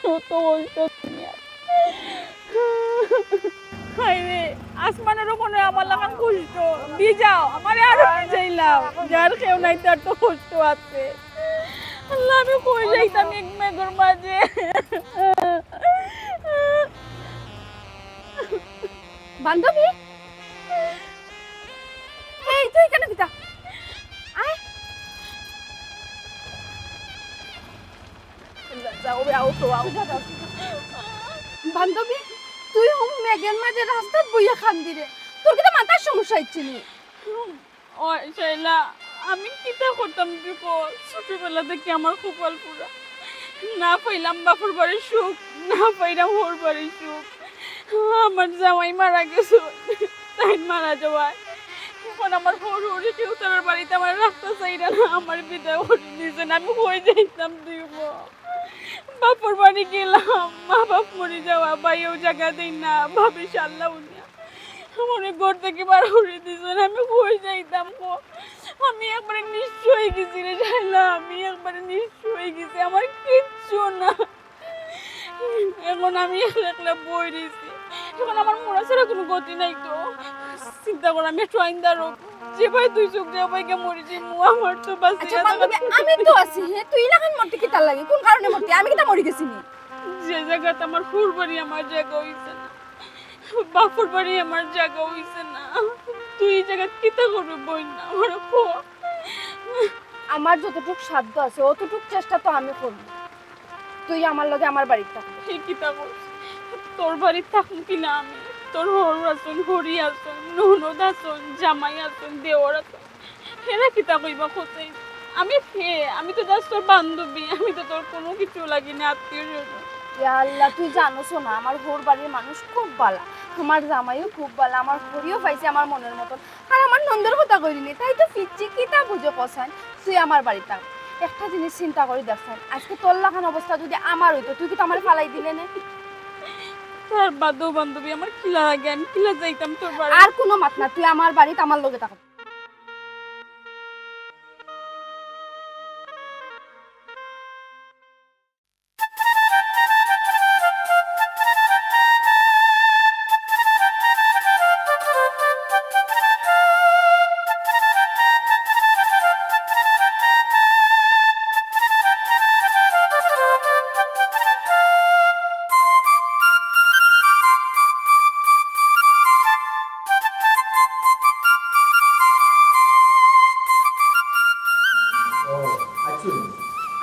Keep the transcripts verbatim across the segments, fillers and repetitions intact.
কত কষ্ট দুনিয়াত। হায় রে, আসমানরও মনে হয় আমার লাখান কষ্ট। ভিজাও, আমারে আরো ভিজাইলাও। যার কেউ নাই, তার তো কষ্ট আছে। আল্লাহ, আমি কই যাইতাম এক মেঘর মাঝে। বান্ধবী, এই তুই কেন কিতা? আয়। যাও, আও তো, আও। বান্ধবী, তুই হুম মেঘর মাঝে রাস্তাত বইয়া কান্দিরে। তোর কিতা মাথার সমস্যা অইছে নি? ওই শাইলা, আমি কিতা করতাম তুই ক? ছোটবেলা থাকি আমার কপাল পুড়া। না পাইলাম বাপর বাড়ির সুখ, না পাইলাম হউর বাড়ির সুখ। আমার জামাই মারা গেছে, তাইন মারা যাওয়ায়। এখন আমার হউর হউরি কেউ তারার বাড়িত আমার রাখতা চাইরা না, আমার বিদায় করি দিছইন। আমি কই যাইতাম তুই ক? বাপর বাড়ি গেলাম, মা বাপ মরি যাওয়া, ভাইও জাগা দেইন না, ভাবি শাল্লা উনিয়া। আমারে ঘর থাকি বার করি দিছইন, আমি কই যাইতাম ক? আমি একবারে নিঃস্ব অই গেছি রে শাইলা, আমি একবারে নিঃস্ব অই গেছি, আমার কিচ্ছু না। এখন আমি একলা একলা বই রইছি, এখন আমার মরা ছাড়া কুনু গতি নাই তো। চিন্তা কর, আমি একটু আইন্দার অই, যে ভাই দুই চোখ যে ভাই গিয়া মরি যাইমু, আমার তো বাঁচিয়া আচ্ছা, বান্ধবী, আমি তো আছি, হে, তুই ইলাখান মরতে কিতার লাগি? কুন কারণে মরতে? আমি কিতা মরি গেছি নি? যে জাগাত আমার হউর বাড়ি আমার জাগা অইছে না, বাপর বাড়ি আমার জাগা অইছে না। তুই ই জাগাত কিতা করবে বইন? আমারে ক। আমার যতটুক সাধ্য আছে, অতটুক চেষ্টা তো আমি করমু। তুই আমার লগে আমার বাড়িত থাকবে। হে কিতা কর? তোর বাড়িত থাকমু কি না আমি? তোর হউর আছইন, হউরি আছইন, ননদ আছইন, জামাই আছইন, দেওর আছইন। হেরা কিতা কইবা কছইন? আমি কে? আমি তো just তোর বান্ধবী, আমি তো তোর কুনু কিছু লাগি না, আত্মীয় স্বজন। ইয়া আল্লাহ, তুই জানোস না, আমার হউর বাড়ির মানুষ খুব বালা, আমার জামাইও খুব বালা, আমার হউরিও পাইছে আমার মনর মতন। আর আমার ননদর কথা কইলি নি, তাই তো ফিচ্ছি, কিতা বুঝে কছাইন, তুই আমার বাড়িত থাক। একটা জিনিস চিন্তা করি দেখছাইন, আজকে তোর লাখান অবস্থা যদি আমার অইতো, তুই কিতা আমারে ফালাই দিলে নে? তোর বাদও বান্ধবী, আমার কিলা লাগে, আমি কিলা যাইতাম তোর বাড়ি? আর কুনু মাত না, তুই আমার বাড়িত আমার লগে থাক। ও, আচ্ছা।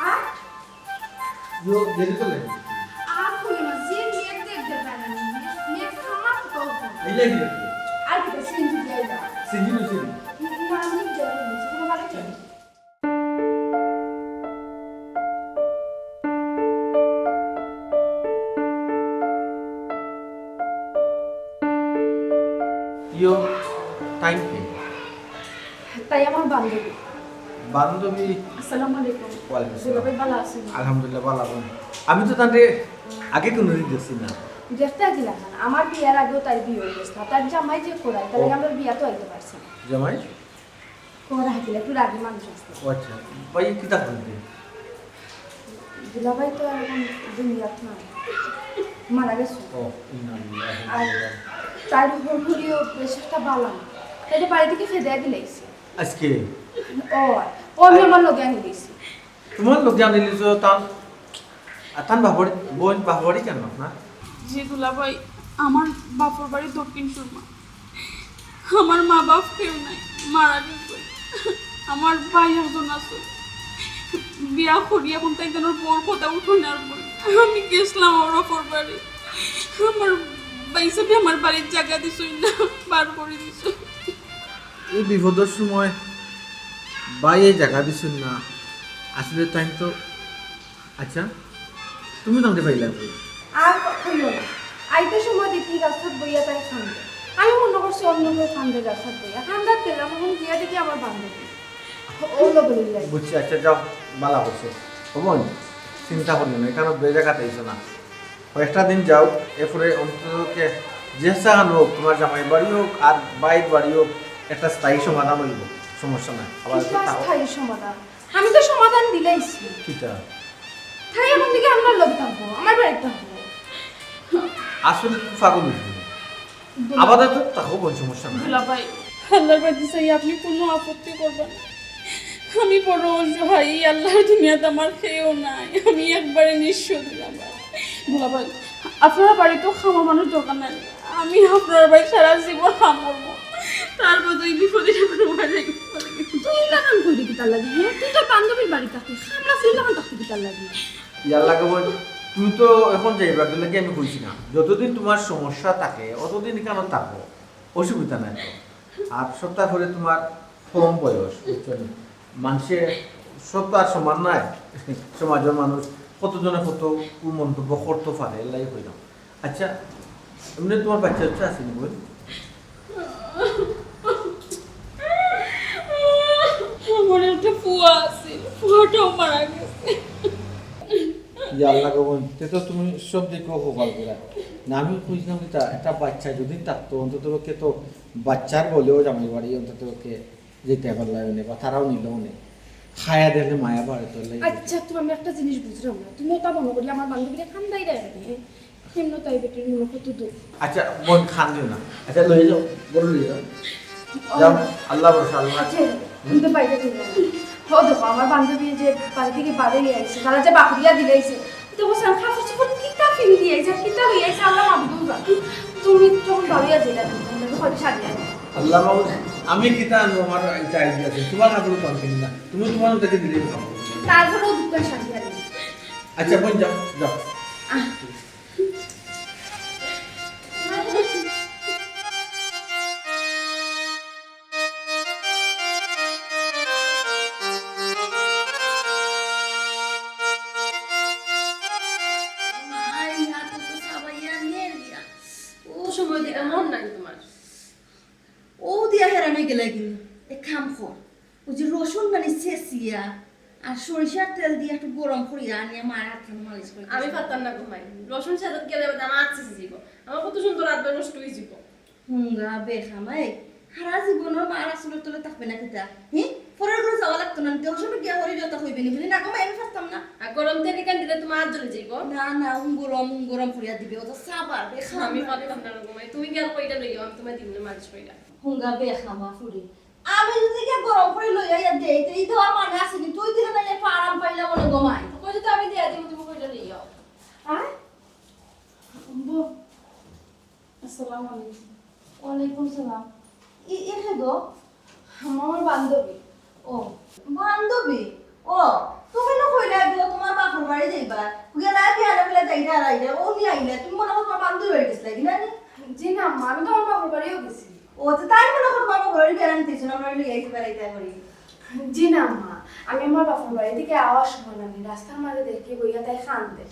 আর? ইয়ো, দেরি করলে। আর কইও না, যে মেঘ দেখ দেখ না, মেঘ থামার তো। এই লাগি। আর কিতা সিএনজি দিয়া আইবা? সিএনজি লইছি। না, আমি যাই, তুমি ভালো চলো। ইয়ো, তাইন কে? তাই আমার বান্ধবী। বান্ধবী? আসসালামু আলাইকুম। ওয়ালাইকুম আসসালাম। দুলাভাই ভালা আছইন? আলহামদুলিল্লাহ, ভালা আছি। আমি তো তানরে আগে কুনুদিন দেখছি না। দেখতে আছিলাম না। আমার বিয়ার আগেও তার বিয়া অই গেছে। তার জামাই যে করাই, তার ও। আমরা বিয়া তো আইতে পারছি না। জামাই? করা হাতিলে একটু রাগী মানুষ আছে। ও আচ্ছা। ভাই, কিতা করতে? দুলাভাই তো এখন দুনিয়াত নাই, মারা গেছে। ও, ইন্না লিল্লাহি ওয়া ইন্না ইলাইহি রাজিউন। তার হরিও বেশ একটা বালা না, তাই তো বাড়ি থাকি খেদাই দিলাইছে। আজকে? ও, ও আমি আমার লগে আনি দিছি। তোমার লগে আনি দিছো, তান, আর তান বাপর, বইন বাপর বাড়ি কেন আপনার? জি দুলাভাই, আমার বাপর বাড়ি দক্ষিণ সুরমা। আমার মা বাপ কেউ নাই, মারা গেছে। আমার ভাই একজন আছে, বিয়া করি এখন তাই তানোর বউর কথা উঠো না আর বই। আমি গেছিলাম ওর বাপর বাড়ি, আমার ভাই সাহেব আমার বাড়ির জাগা দিছইন না, বার করি দিছইন। এই বিপদর সময় ভাইয়ে জাগা দিছইন না, আসলে তাইন তো আচ্ছা, তুমি জানতে পারলে কই? আর ক-, কইও না। আইতে সময় দেখি রাস্তাত বইয়া তাই কান্দে। আমি মনো করছি অন্য কেউ কান্দে রাস্তাত বইয়া। কান্দাত গেলাম, এখন গিয়া দেখি আমার বান্ধবী। ও লগে লইয়া আইছে। বুঝছি, আচ্ছা যাও, বালা করছো। ও বোন, চিন্তা করিও না, এখানো বেজাগাত আইছো না। কয়েকটা দিন যাও, এরপরে অন্তত যে স্থান হোক, তোমার জামাই বাড়ি হোক আর ভাইর বাড়ি হোক, একটা স্থায়ী সমাধান অইবো, সমস্যা নাই। আবার কিতা থাকো। স্থায়ী সমাধান? আমি তো সমাধান দিলাইছি। কিতা? তাই এখন থেকে আপনার লগে থাকবো, আমার বাড়িত থাকবো। আসলে তুমি পাগল হইছো। আপাতত থাকো, কোনো সমস্যা নাই। দুলাভাই, আল্লাহর বাড়ি চাই, আপনি কোনো আপত্তি করবেন না। আমি বড় অসহায়, এই আল্লাহর দুনিয়াত আমার কেউ নাই, আমি একবারে নিঃস্ব দুলাভাই। দুলাভাই, আপনার বাড়িত কামর মানুষ দরকার নাই, আমি আপনার বাড়ি সারা জীবন কাম করবো, তারপর তো এই বিপদে কোনো বাড়ি। তুই ইলাখান কইলি কিতার লাগি? হ্যাঁ, তুই তোর বান্ধবীর বাড়ি থাকবি, কামলা তুই ইলাখান থাকবি কিতার লাগি? ইয়ার লাগে বল, তুমি তো এখন যাইবা, এর লাগি আমি কইছি না। যতদিন তোমার সমস্যা থাকে, অতদিন কেন থাকো, অসুবিধা নাই তো। আর সপ্তাহ পরে তোমার কম বয়স, বুঝছো নি? মানুষে সব তো আর সমান নাই। সমাজের মানুষ কতজনে কত কুমন্তব্য করতে পারে, এর লাগি কইলাম। আচ্ছা, এমনি তোমার বাচ্চা কাচ্চা আছে নি বল? আমার একটা ফুয়া আছিল, ফুয়াটাও মারা গেছে। ইয়া আল্লাহ গো বইন, তে তো তুমি সব দিকেও কপাল পুরা। না, আমি কইছিলাম কিতা, একটা বাচ্চা যদি থাকতো, অন্তত পক্ষে তো বাচ্চার বলেও জামাই বাড়ি অন্তত পক্ষে যেতে পারলাম নে, বা তারাও নিল নে। খায়া দিলে মায়া বাড়ে তো লাগে। আচ্ছা, তুমি, আমি একটা জিনিস বুঝলাম না, তুমি ওটা মনে করি আমার বান্ধবীরে কান্দাই দেয় না, হ্যাঁ? কেমন তাই বেটির মনে কত দুঃখ। আচ্ছা, বইন কান্দিও না। আচ্ছা, লইয়া যাও, বড় লইয়া যাও। যাও, আল্লাহ ভরসা, আল্লাহ। আচ্ছা, তুমি তো বাইরে চলে যাও। ও দেখো, আমার বান্ধবী যে বাড়ি থেকে বাড়ি নিয়ে আইছে, তারা যে বাকুড়িয়া দিলাইছে, তো বলছে, আমি কাপড় চোপড় কিতা ফিরি দিয়ে আইছে, কিতা লই আইছে, আল্লাহ মাবুদ জানে। তুমি যখন বাড়িয়া যাইলা, তুমি তো হয়তো শাড়ি আনো। আল্লাহ মাবুদ, আমি কিতা আনবো, আমার একটা আইডিয়া আছে, তোমার কাপড় তো আমি কিনি না, তুমি তোমার ওটাকে দিলেই হবে। তারপরেও দুঃখ শাড়ি আনো। আচ্ছা, বইন যাও, যাও। আহ। মাই, না তো, তো সাবাইয়া নিয়ে গিয়া। ও, তো সময় দিতে মন নাই তোমার। ও দিয়া হেরান অই গেলা গি। এক কাম কর, ওই যে রসুন মানে ছেঁচিয়া আর সরিষার তেল দিয়া একটু গরম করিয়া আনিয়া মার আতখান মালিশ করি। আমি পারতাম না গো মাই, রসুন ছেঁচাত গেলে আমার আত ছেঁচি যাইব। আমার কত সুন্দর আত নষ্ট অই যাইব। হুঙ্গা বেখামাই, হারা জীবনও মার আঁচলর তলে থাকবে না কিতা? হি? পরের ঘরে যাওয়া লাগতো না, দেওয়ার সময় গিয়া হরি কথা কইবে নি, বুঝলি না গো মাই, আমি পারতাম না। আর গরম তেল কান দিলে তোমার আত জ্বলি যাইব। না, না, উম গরম, উম গরম করিয়া দিবে, ও তো সাবার, বেখামাই। আমি পারতাম না গো মাই, তুমি গিয়া কইটা লইও, আমি তোমার দিমনে মালিশ কইরা। হুঙ্গা বেখামা ফুড়ি, আমি যদি গিয়া গরম করি লইয়া ইয়া দেই, তে ই দেওয়ার মানে আছে নি? তুই দিলে নাইলে একটু আরাম পাইলাম মনে গো মাই। কইলে তো আমি দিয়া দিমু, তুমি কইটা লইও। আয়? বউ, আসসালামু আলাইকুম। ওয়ালাইকুম সালাম। ই, ই কে গো? আমার বান্ধবী। ও, বান্ধবী? ও, তুমি না কইলা গো তোমার বাপর বাড়ি যাইবা। গেলা কি আরে বলে যাইতা আর আইলা, ও নি আইলা। তুমি মনে হয় তোমার বান্ধবী বাড়ি গেছিলা কি না নি? জি না আম্মা, আমি তো আমার বাপর বাড়িও গেছি। ও, তো তাই মনে হয় তোমার বাপর বাড়ি বেড়াইতে দিছো না, আমরা লইয়া আইতে বেড়াইতে করি। জি না আম্মা, আমি আমার বাপর বাড়ি থেকে আওয়ার সময় আমি রাস্তার মাঝে দেখি বইয়া তাই কান্দে।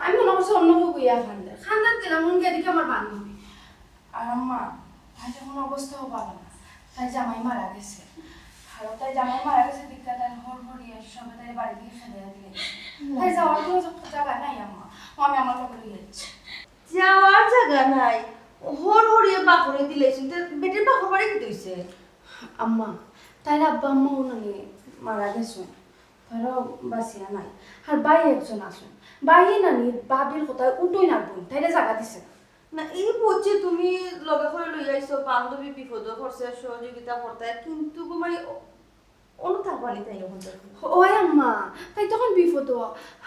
আমি মনে করছি অন্য কেউ বইয়া কান্দে। কান্দাত গেলাম, মন গিয়া দেখি আমার বান্ধবী। আর আম্মা, তাই যখন অবস্থাও ভালো না, তাই জামাই মারা গেছে। আর তাই জামাই মারা গেছে, দিকটা তাই হর হরিয়ে সবে তাই বাড়ি থেকে খেদে দিলে। তাই যাওয়ার কোনো জায়গা নাই আম্মা, ও আমি আমার লোক লইয়া যাচ্ছি। যাওয়ার জায়গা নাই, হর হরিয়ে বাপরে দিলে, শুনতে বেটির বাপর বাড়ি কি হইছে? আম্মা, তাইর আব্বা আম্মাও নানি মারা গেছইন, তারাও বাঁচিয়া নাই। আর ভাই একজন আছইন, ভাইয়ে নানি ভাবির কথায় উঠই না বই, তাইরে জাগা দিছে না। না, এই বুঝছি তুমি লগে করে লই আইছো, বান্ধবী বিপদে পড়ছে, সহযোগিতা করতে, কিন্তু গো মাই, অ-, অনু থাকবানি তাই এখন দেখো। ওই আম্মা, তাই তখন বিপদ,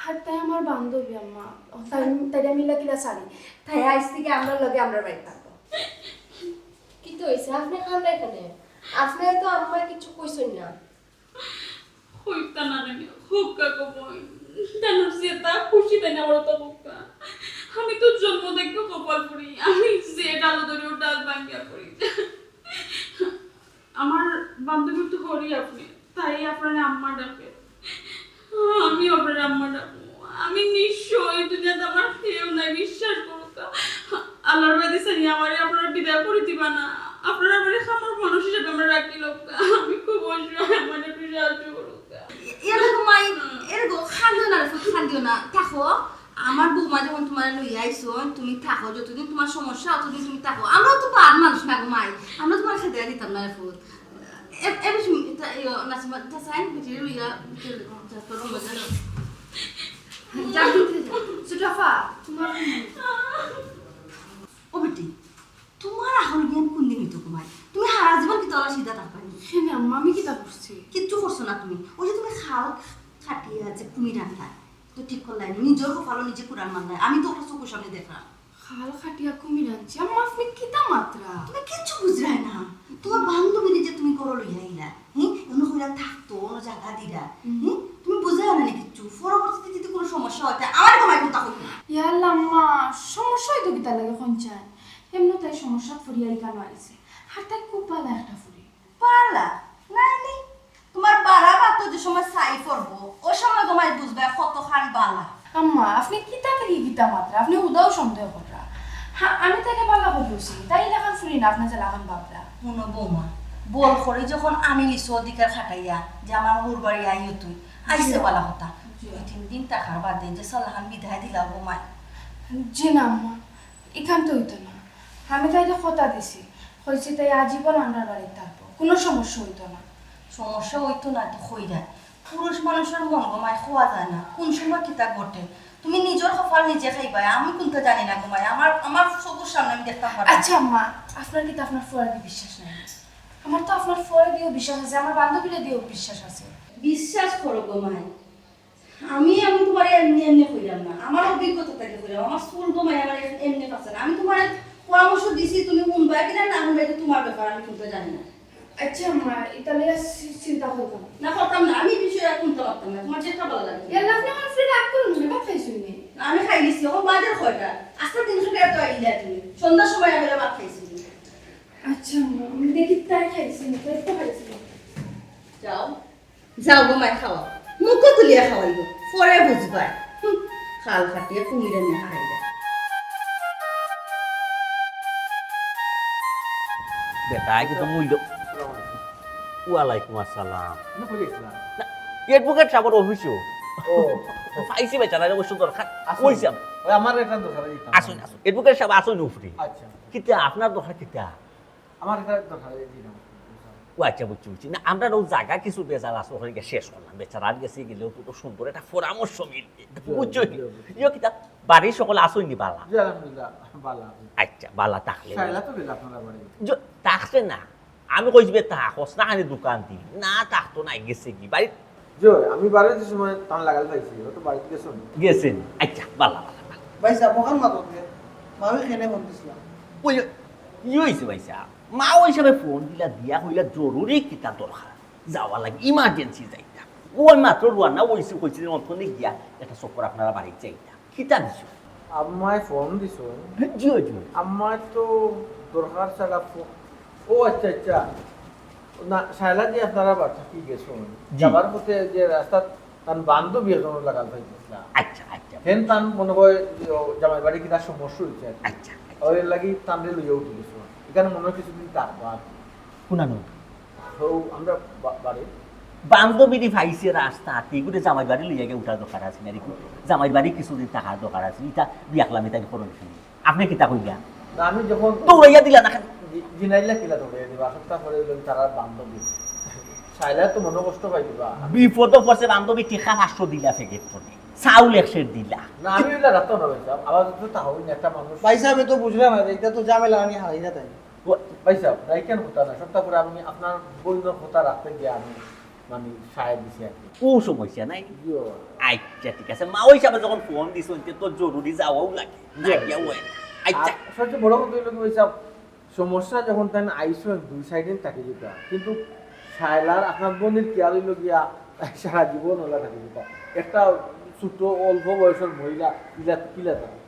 আর তাই আমার বান্ধবী আম্মা, তাই, তাইরে আমি কিলা সারি, তাই আইজ থেকে আমরা লগে আমরা বাড়ি থাকবো। কি তো হইছে? আপনি কান্দায় কেনে? আপনারে তো আম্মায় কিছু কইছইন না। কইতা না রে, হোক্কা গো বইন। তানর যেতা খুশি তাই না ওরা তো হোক্কা। আমি তো জন্ম থেকে কপাল পুড়ি। আমি যে ডালো ধরি ও ডাল ভাঙ্গিয়া পড়ি। আমার বান্ধবী তো হরি আপনি, তাই আপনারে আম্মা ডাকে। আমি আপনারে আম্মা ডাকবো। আমি নিঃস্ব, এই দুনিয়াত আমার কেউ নাই, বিশ্বাস করুক্কা। আল্লাহর বাদে চাই আমারে আপনারা বিদায় করে দিবা না। আপনারা আমারে কামর মানুষ হিসেবে আমরা রাখি লোক। আমি খুব অসহায়, আমারে একটু সাহায্য করুক্কা। এরে গো মাই, এরে গো, কান্দিও না রে পুত, কান্দিও না। থাকো, আমার বৌমা যখন তোমারে লইয়া আইছইন, তুমি থাকো, যতদিন তোমার সমস্যা, অতদিন তুমি থাকো। আমরাও তো বাদ মানুষ না গো মাই, আমরা তোমার খেতে দিতাম না রে পুত। এ-, এ বিষ্ণু, ইতা, ইয়ো, নাসিমা, ইতা চাইন, বিটিরে লইয়া, ইতা, ইতা করো মজা না। যাও, ভিতরে যাও। সুটাফা, তোমার ও বেটি, তোমার আহল জ্ঞান কোন দিন হইতো তোমার? তুমি হারা জীবন কিতা অলা সিধা থাকবায় নি? কেনে আম্মা, আমি কিতা করছি? কিচ্ছু করছো না তুমি। ওই যে তুমি খাল কাটিয়া যে কুমির আনলা, তো ঠিক করলায় নি। নিজর কপালো নিজে কুড়াল মারলায়। আমি তো ওটা চোখের সামনে দেখলাম। খাল কাটিয়া কুমির আনছি? আম্মা, আপনে কিতা মাতরা? তুমি কিচ্ছু বুঝরায় না। তোমার বান্ধবীরে যে তুমি ঘরো লইয়া আইলা, হুম? অনো কইলা থাকতো, অনো জাগা দিলা, হুম। হুম? তুমি বুঝরায় না নি কিচ্ছু। পরবর্তীতে যদি কোনো সমস্যা অয়, তে আমার ঘুমাই কোনটা হইবে না। ইয়া আল্লাহ আম্মা, সমস্যা হইতো কিতা লাগে কইন চাইন? এমনে তাই সমস্যা পড়িয়া ইখানো আইছে। আর তাই খুব ভালা একটা ফুরি। ভালা? নায় নি। তোমার বাড়া বাতো যে সময় ছাই পড়বো, ও সময় ঘুমাই বুঝবায় কতখান ভালা। আম্মা, আপনে কিতা থাকি কিতা মাতরা? আপনে উদাও সন্দেহ কররা। হ্যাঁ, আমি তাইরে ভালা করি কইছি। তাই ইলাখান ফুরি না, আপনে যেলাখান ভাবরা। হুনো বৌমা, বল করি যখন আমি নিছো অধিকার খাটাইয়া যে আমার হউর বাড়ি আইও তুই, আইছে জি। ভালা কথা। জি। দুই তিন দিন থাকার বাদে যে সালাখান বিদায় দিলা বৌমা। জি না আম্মা, ইখান তো হইতো না। আমি তাইরে কথা দিছি, কইছি তাই আজীবন আমরার বাড়িত থাকবো, কোনো সমস্যা হইতো না। সমস্যা হইতো না তো কইরা। পুরুষ মানুষর মন গো মাই কওয়া যায় না, কোন সময় কিতা ঘটে। তুমি নিজর কপাল নিজে খাইবায়, আমি কুনতা জানি না গো মাই। আমার, আমার চকুর সামনে আমি দেখতাম পারি না। আচ্ছা আম্মা, আপনার কিতা আপনার ফুয়ারে দি বিশ্বাস নাই? আমার তো আপনার ফুয়ারে দিও বিশ্বাস আছে, আমার বান্ধবীরে দিও বিশ্বাস আছে। বিশ্বাস করো গো মাই, আমি, আমি তোমারে এমনে এমনে কইরাম না, আমার অভিজ্ঞতা থাকি কইরাম, আমার চুল গো মাই আমার এমনে পাকছে না। আমি তোমারে পরামর্শ দিছি, তুমি হুনবায় কিনা না হুনবায়, ইটা তোমার ব্যাপার, আমি কুনতা জানি না। আচ্ছা আম্মা, ইতা লইয়া চি-, চিন্তা করতাম না। না, করতাম না, আমি এই বিষয়ে আর কুনতা পারতাম না, তোমার যেটা ভালা লাগে। ইয়াল্লা, আপনে আমার ফুয়ারে রাগ করইন না, ভাত খাইছইন নি? না, আমি খাই নিছি, অখন বাজে কয়টা? আস্তা দিন খাইয়া তো আইলা তুমি, সন্ধ্যার সময় আইলা ভাত খাইছি। আচ্ছা আম্মা, আমি দেখি তাই খাইছি না, তাই তো খাইছি না। যাও। যাও গো মাই খাওয়াও, মুখো তুলিয়া খাওয়াইও, পরে বুঝবায়। হুম, খাল কাটিয়া কুমিরে নিয়া হারাইলা। বেটা, আগে তো মূল্য। ওয়ালাইকুম আসসালাম। না, advocate সাহেবের অফিসও। ও। পাইছি বেচারারে অবশ্য দরকার। আসুন। কইছি আমি। ওই আমার একটা দরকার, এই কাম। আসুন, আসুন। Advocate সাহেব, আসুন উপরে। আচ্ছা। কিতা, আপনার দরকার কিতা? আমার একটা দরকার, এই দিন আমার। ও আচ্ছা, বুঝছি, বুঝছি। না, আমরার অউ জাগা কিছু বেজাল আছে, ওখানে গিয়া শেষ করলাম। বেচারার গেছে গেলেও তো সুন্দর একটা পরামর্শ মিলবে। জি, বুঝছো নি? জি, জি। ইয়ো কিতা, বাড়ির সকল আছইন নি বালা? জি, আলহামদুলিল্লাহ, বালা আছি। আচ্ছা, বালা থাকলে। শায়লা তো গেল আপনার বাড়ি? জি, থাকছে না। আমি কইছি, "বে, তা হস না, খালি দোকান দি।" না, থাকতো না, গেছে কি? বাড়ি জি, আমি বাড়ির যে সময় তান লাগাল পাইছি, ও তো বাড়িত গেছে নি। গেছে নি? আচ্ছা, বালা, বালা, বালা। ভাই সাহেব, ওখান মাতো কে? মামি কেনে ফোন দিছিলাম। ওই, ই হইছে ভাই সাহেব। মা ওই হিসাবে ফোন দিলা, দিয়া কইলা, "জরুরি কিতা দরকার? যাওয়া লাগে, emergency যাইতা।" ওই মাত্র রওয়ানা অইছি, কইছি যে, "অন্তনে গিয়া একটা চক্কর আপনারা বাড়িত যাইতা।" কিতা দিছো? আম্মায় ফোন দিছো? জি, জি। আম্মায় তো দরকার ছাড়া ফো-, ও আচ্ছা, আচ্ছা। না, শায়লা দি আপনারা বাড়ি থাকি গেছইন। জি। যাবার পথে যে রাস্তাত তান বান্ধবী একজন লাগাল পাইছিলা। আচ্ছা, আচ্ছা। হেন তান মনে হয় যে ও জামাই বাড়ি কিনা সমস্যা হইছে আর কি। আচ্ছা, আচ্ছা। ওর লাগি তানরে লইয়া উঠি গেছো। এখানে মনে হয় কিছুদিন থাকবা আর কি। কুনানো? ও, আমরা বা-, বাড়ি। বান্ধবীরে পাইছে রাস্তাত, ইগুরে জামাই বাড়ি লইয়া গিয়া উঠার দরকার আছে না রে? জামাই বাড়ি কিছুদিন থাকার দরকার আছে, ইটা বিয়াকলামি তাই করো নি। আপনে কিতা কইলা? না, আমি যখন দৌড়াইয়া দিলা না খালি। জি-, জিনাইলা কিলা দৌড়াইয়া দিবা? সপ্তাহ পরে হইল তারা বান্ধবী। শায়লা তো মনে কষ্ট পাই দিবা। বিপদো পড়ছে বান্ধবী, টেকা পাঁচশো দিলা প্যাকেট করে। চাউল এক সের দিলা। না, আমি ওইটা রাখতাম না ভাই সাহেব। আবার তো তা হই না, একটা মানুষ। ভাই সাহেব, এ তো বুঝলাম না, এটা তো ঝামেলা আমি হারাই না তাই। ও, ভাই সাহেব, রাইকেন কথা না। সপ্তাহ পরে আমি আপনার বইনর কথা রাখতে গিয়া আমি মানে, সায় দিছে আর কি। ও সমস্যা নাই। জি, ও। আচ্ছা, ঠিক আছে। মা ওই সাহেব যখন ফোন দিছইন, তে তো জরুরি যাওয়াও লাগে। জি, না গিয়া জি। হয় না। আচ্ছা। আর সবচেয়ে বড় কথা হইলো কি, ওই সাহেব, সমস্যা যখন তাই আইসো দুই সাইডে থাকি যেতা, কিন্তু শায়লার আপনার বোনের খেয়াল হইলো গিয়া সারা জীবন ওলা থাকি যেতা। একটা ছোট অল্প বয়সের মহিলা, ইলা, কিলা থাকে?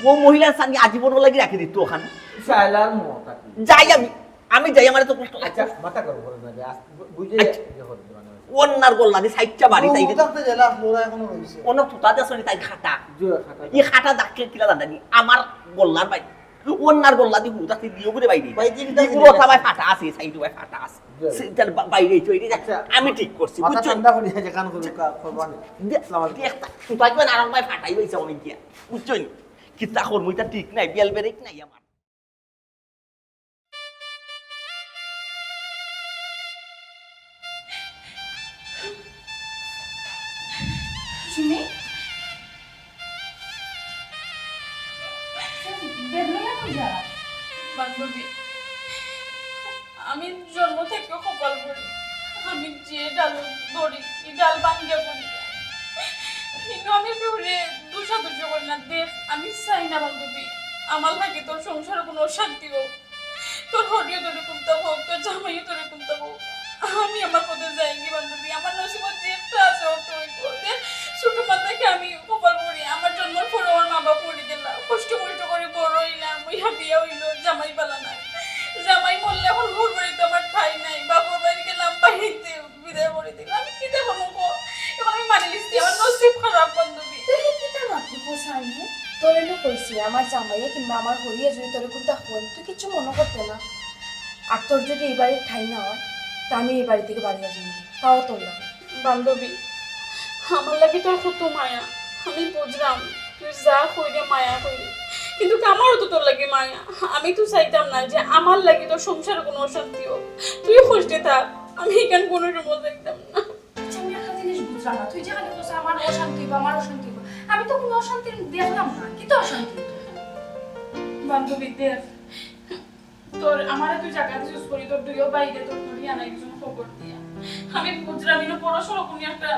ও মহিলা সানি আজীবন ওলা কি রাখি দিত ওখানে? শায়লার মত আর কি। যাই আমি। আমি যাই, আমারে তো কষ্ট লাগে। আচ্ছা, মাথা গরম করে না, যে আস-, বু-, বুঝে আচ্ছা। ইয়ে করে দিবা না। অন্যার গল্লা দি সাইডটা বাড়ি ও, তাই ও থাকতে জেলা, ওরা এখনো রয়েছে। অন্য তুতা দেশ তাই খাটা। জি, খাটা। এই খাটা দাগ কিলা জানি, আমার গল্লার বাইরে। অন্যার গল্লা দি হুতাতে দিও করে বাইরে। বাইরে কিলা দিও জানি? ওটা ভাই ফাটা আছে, সাইডে ভাই ফাটা আছে। জি। সে তার বা-, বাইরে চলে গেছে। আচ্ছা। আমি ঠিক করছি, মাথা বুঝছো? ঠান্ডা করি, যেখান করুক, কা-, করবা না। দে-, আসসালামু আলাইকুম। দে একটা তুতা কিবা নারক ভাই ফাটাই হইছে আমি গিয়া। বুঝছো নি? কিতা করমু, এটা ঠিক নাই, বেল ব্রেক নাই আমার। সুমি, বান্ধবী, আমি জন্ম থাকি কপাল পুড়ি। আমি যে ডাল ধরি, ই ডাল ভাঙ্গিয়া পড়ি। কিন্তু আমি কেউরে দোষাদোষি করি না। দেখ, আমি চাই না বান্ধবী, আমার লাগি তোর সংসারো কুনু অশান্তি অউক, তোর হড়িও তোরে কুন্তা অউক, তোর জামাইও তোরে কুন্তা অউক। আমি আমার পথে যাইগি বান্ধবী, আমার নসিবো যেটা আছে অটা অইবো। দেখ, ছোট মাত্তাকি আমি কপাল পুড়ি, আমার জন্মর পরে আমার মা বাপ মরি গেলা, কষ্ট কষ্ট করি বড় অইলাম, অইয়া বিয়া অইলো, জামাই ভালা নাই। জামাই মরলে অখন হউর বাড়িত আমার ঠাই নাই, বাপর বাড়িত গেলাম, বাড়িতে বিদায় করি দিল। আমি কিতা করমু ক? অখন আমি মানি নিছি, আমার নসিব খারাপ বান্ধবী। তুই কিতা মাতলি কস আইনে? তোরে না কইছি, আমার জামাইয়ে কিংবা আমার হড়িয়ে যদি তোরে কুন্তা কইন, তুই কিচ্ছু মনো করতে না। আর তোর যদি ই বাড়িত ঠাই না অয়, তে আমি ই বাড়ি থাকি বারইয়া যাইমু, তাও তোর লাগি। বান্ধবী, আমার লাগি তোর কত মায়া, আমি বুঝরাম তুই যা কইরে মায়া কইরে, কিন্তু আমারও তো তোর লাগি মায়া। আমি তো চাইতাম না যে আমার লাগি তোর সংসারো কুনু অশান্তি অউক, তুই কষ্টে থাক, আমি ইখান কুনু সময় চাইতাম না। আচ্ছা, আমি একটা জিনিস বুঝলাম না, তুই যে খালি কস আমার অশান্তি অইবো, আমার অশান্তি অইবো, আমি তো কুনু অশান্তি দেখলাম না, কিতা অশান্তি? বান্ধবী, দেখ, তোর আমারে তুই জাগা দিছস করি, তোর দুইও ভাইরে তোর ধরিয়া আনাই দিছস খবর দিয়া। আমি বুঝরাম, ইনো পড়াশোনা কুনু একটা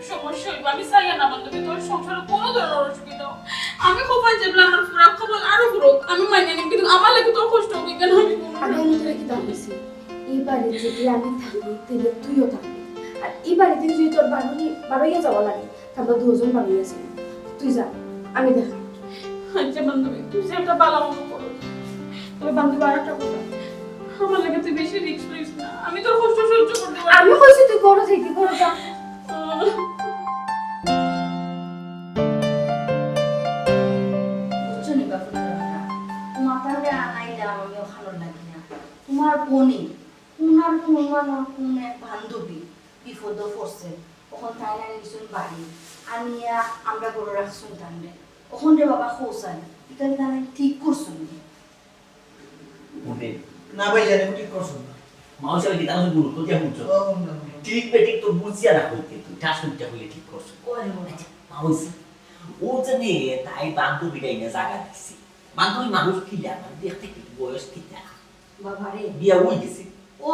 সমস্যা অইবো, আমি চাইয়ার না বান্ধবী তোর সংসারো কুনু ধরনর অসুবিধা অউক। আমি কপাল যেবলা, আমার পুরা কপাল আরো পুড়ুক, আমি মানিয়া নিমু, কিন্তু আমার লাগি তোর কষ্ট অইবো, ইখান আমি কুনু আগে আমি তোরে কিতা কইছি? ই বাড়িত যদি আমি থাকি, তাইলে তুইও থাকবি। আর ই বাড়ি থাকি যদি তোর বারইয়া, বারইয়া যাওয়া লাগে, তে আমরা দুইজন বারইয়া যাইমু। তুই যা, আমি দেখাই। আচ্ছা বান্ধবী, তুই যেটা ভালা মনো করস। তবে বান্ধবী, আরেকটা কথা, আমার লাগি তুই বেশি রিস্ক লইস না, আমি তোর কষ্ট সহ্য করতে পারমু। আমি কইছি তুই ঘরো যাইতে, ঘরো যা। আহ। বুঝছো নি বাপু, তোমার তাহলে আনাইলাম আমি অখানর লাগি না। তোমার বোনে, ওনার কোন মানুষ, কোন এক বান্ধবী বিপদো পড়ছে, অখন তাইন আনি দিছইন বাড়ি, আনিয়া আমরার ঘরো রাখছইন তানরে। অখন রে বাবা, কও চাই, ইখান তাইন ঠিক করছইন নি? ওরে, না ভাই, জানি ঠিক করছইন না। মাও সাহেব, কিতা আমি ভুল করি, কিতা বুঝছো? ও, না, না, না। ঠিক বেঠিক তো বুঝিয়া না কইতে তুই, ঠাস করিয়া কইলে ঠিক করছইন। ওই রে বাবা। আচ্ছা, মাও সাহেব, ও যে মেয়ে, তাই বান্ধবীরে আনিয়া জাগা দিছে। বান্ধবী মানুষ কিলা, মানে দেখতে কি, বয়স কিতা? বাবারে। বিয়া অই গেছে। ও,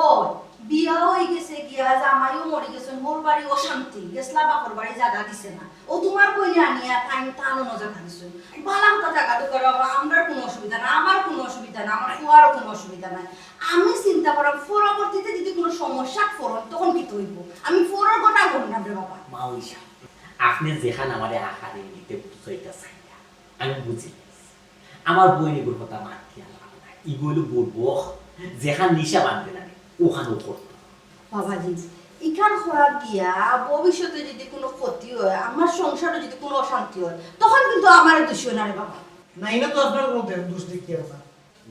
বিয়া অই গেছে গিয়া, জামাইও মরি গেছইন, হউর বাড়ি অশান্তি, গেছলা বাপর বাড়ি জাগা দিছে না। ও তোমার কইলে আনিয়া তাইন তান অনো জাগা দিছইন। ভালা মতো জাগা তো করো, আমরার কুনু অসুবিধা না, আমার কুনু অসুবিধা না, আমার ফুয়ারও কুনু অসুবিধা নাই। আমি চিন্তা করাম, পরবর্তীতে যদি কুনু সমস্যাত পড়ইন, তখন কিতা অইবো? আমি পরর কথা কইরাম রে বাবা। মাও সাহেব, আপনে যেখান আমারে আহারে দিতে বুঝাইতা চাইরা, আমি বুঝি গেছি। আমার বইন ইগুর কথা মাতিয়া লাভ নাই। ইগু অইলো বুড়বক, যেখান নিশা বান্ধে না, অখানউ করতো। বাবাজি, ইখান করা দিয়া ভবিষ্যতে যদি কুনু ক্ষতি অয়, আমার সংসারো যদি কুনু অশান্তি অয়, তখন কিন্তু আমারে দোষিও না রে বাবা। না, ইনো তো আপনার কুনু দে-, দোষ দেখিয়ার না।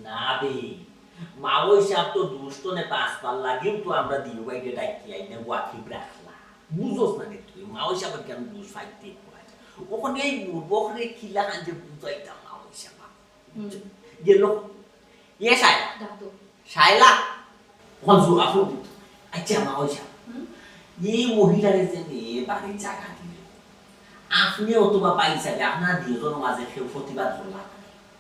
না বে, মাও সাহেব তো দোষ তো নে, বাঁচবার লাগিউ তো আমরা দিনু ভাইরে ডাকিয়া আইনা ওয়াকিফ রাখলা। বুঝোস না রে তুই, মাও সাহেবর কি আমি দোষ পাইতে কই? অখন এই বুড়বকরে কিলাখান যে বুঝাইতাম মাও সাহেব। হুম। গেল। এ শায়লা। ডাক দাও। শায়লা। অখন জুয়া ফুল দিত। আচ্ছা, মাও সাহেব। হুম? এই মহিলারে যে মেয়ে বাড়ি জাগা দিল, আপনে অথবা ভাই হিসাবে আপনারা দুইজনর মাঝে কেউ প্রতিবাদ করলা?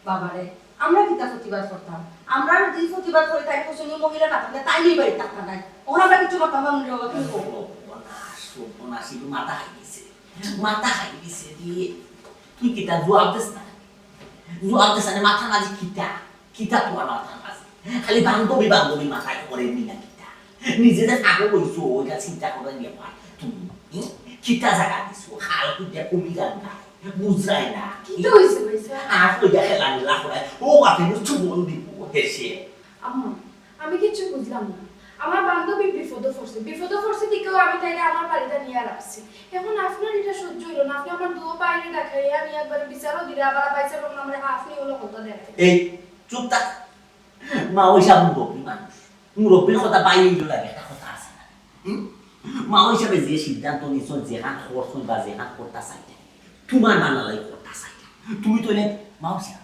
বাবারে, আমরা কিতা প্রতিবাদ করতাম? আমরা যদি প্রতিবাদ করি, তাই কইছইন নি মহিলা না থাকলে তাইন ই বাড়িত থাকতা নায়। অখন আমরা কিচ্ছু করতাম পারমু না রে বাবা, তুমি কও। সর্বনাশ, সর্বনাশ, ইগু মাথা খাই গেছে। মাথা খাই গেছে রে। তুই কিতা জুয়া দেস না? জুয়া দেস না, মাথার মাঝে কিতা? কিতা তুমার মাথার মাঝে? খালি বান্ধবী, বান্ধবী মাথায় করে নি না কিতা? নিজে যে পাগল অইছো, অইটা চিন্তা করার ব্যাপার। তুমি, হুম? কিতা জাগা দিছো? খাল কুদিয়া কমি যার না। বুঝরায় না। কিতা অইছে, অইছে? আর কইয়া খেলা নিলা করায়। ও বাপে মুখ চুবন দিব, হেসে। আম্মা, আমি কিচ্ছু বুঝলাম না। আমার বান্ধবী বিপদো পড়ছে, বিপদো পড়ছে দেখেউ আমি তাইরে আমার বাড়িত নিয়া রাখছি। অখন আপনার ইটা সহ্য অইলো না, আপনে আমার দুইও ভাইরে ডাকাইয়া আনি একবারে বিচারও দিরা, আবার ভাই সাহেব অখন আমারে আপনে অইলো কথা দেয়। এই, চুপ থাক। মাও সাহেব মুরব্বি মানুষ, মুরব্বির কথা ভাই অইলো লাগে, একটা কথা আছে না? হুম? মাও সাহেবে যে সিদ্ধান্ত নিছইন, যেখান করছইন বা যেখান করতা চাইতা, তুমার বানালাই করতা চাইতা। তুমি তো এনে, মাও সাহেব,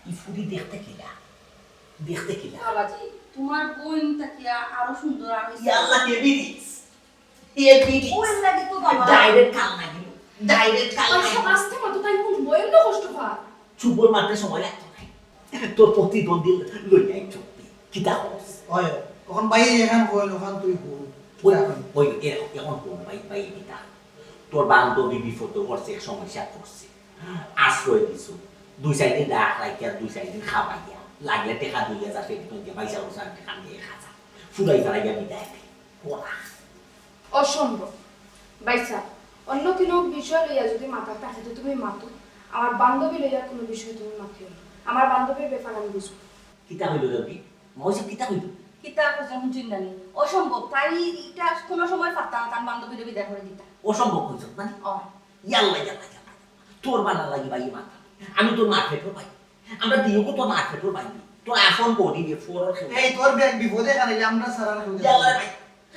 ই ফুরি দেখতে কিলা? দেখতে কিলা? বাবাজি, তুমার বইন থাকিয়া আরো সুন্দর আর অইছে। ইয়াল্লা, কে বিরিক্স? কে বিরিক্স? বইন লাগে তো বাবা। Direct কাল লাগিল। Direct কাল আচ্ছা, লাগিল। আস্তে মাতো, তাই কোন বইন না কষ্ট পা? চুবল মারতে সময় লাগতো নায়। তোর প্রতিদ্বন্দ্বী লইয়া আইছ। কিতা কস? ওই, অখন ভাই এখান কইল, অখন তুই বল। ওই, ওই, এ-, এখন বল, ভাই, ভাই, কিতা? তোর বান্ধবী বিপদে পড়ছে, এক সমস্যা পড়ছে। আশ্রয় দিছো। দুই চাইর দিন রাখ রাখিয়া, দুই চাইর দিন খাবাইয়া। লাগলে টেকা দুই হাজার ফেরত দিয়া, পয়সা পয়সা টেকা নিয়া খাজা। ফুরাই ফারাইয়া বিদায় দে। ওরা। অসম্ভব। ভাইসাব, অন্য কোনো বিষয় লইয়া যদি মাতার থাকে তো তুমি মাতো, আমার বান্ধবী লইয়া কোনো বিষয় তুমি মাতিও না। আমার বান্ধবীর ব্যাপার আমি বুঝবো। কিতা কইল রে? মহসিব কিতা কইল? কিতা কইছে হুনছইন না নি? অসম্ভব, তাই ইটা কোনো সময় পারতা না তার বান্ধবীরে বিদায় করে দিতা। অসম্ভব কইছ না? ও, ইয়াল্লা, ইয়াল্লা, ইয়াল্লা। তোর বালা লাগি ভাই মাতা। আমি তোর মার পেটর ভাই। আমরা দিও তোর মার পেটর ভাই। তোর আপন বডি দিয়ে ফোরর খেয়ে। এই তোর ব্যাগ বিপদে খারাইলে আমরা সারার খেয়ে ইয়াল্লা রে ভাই।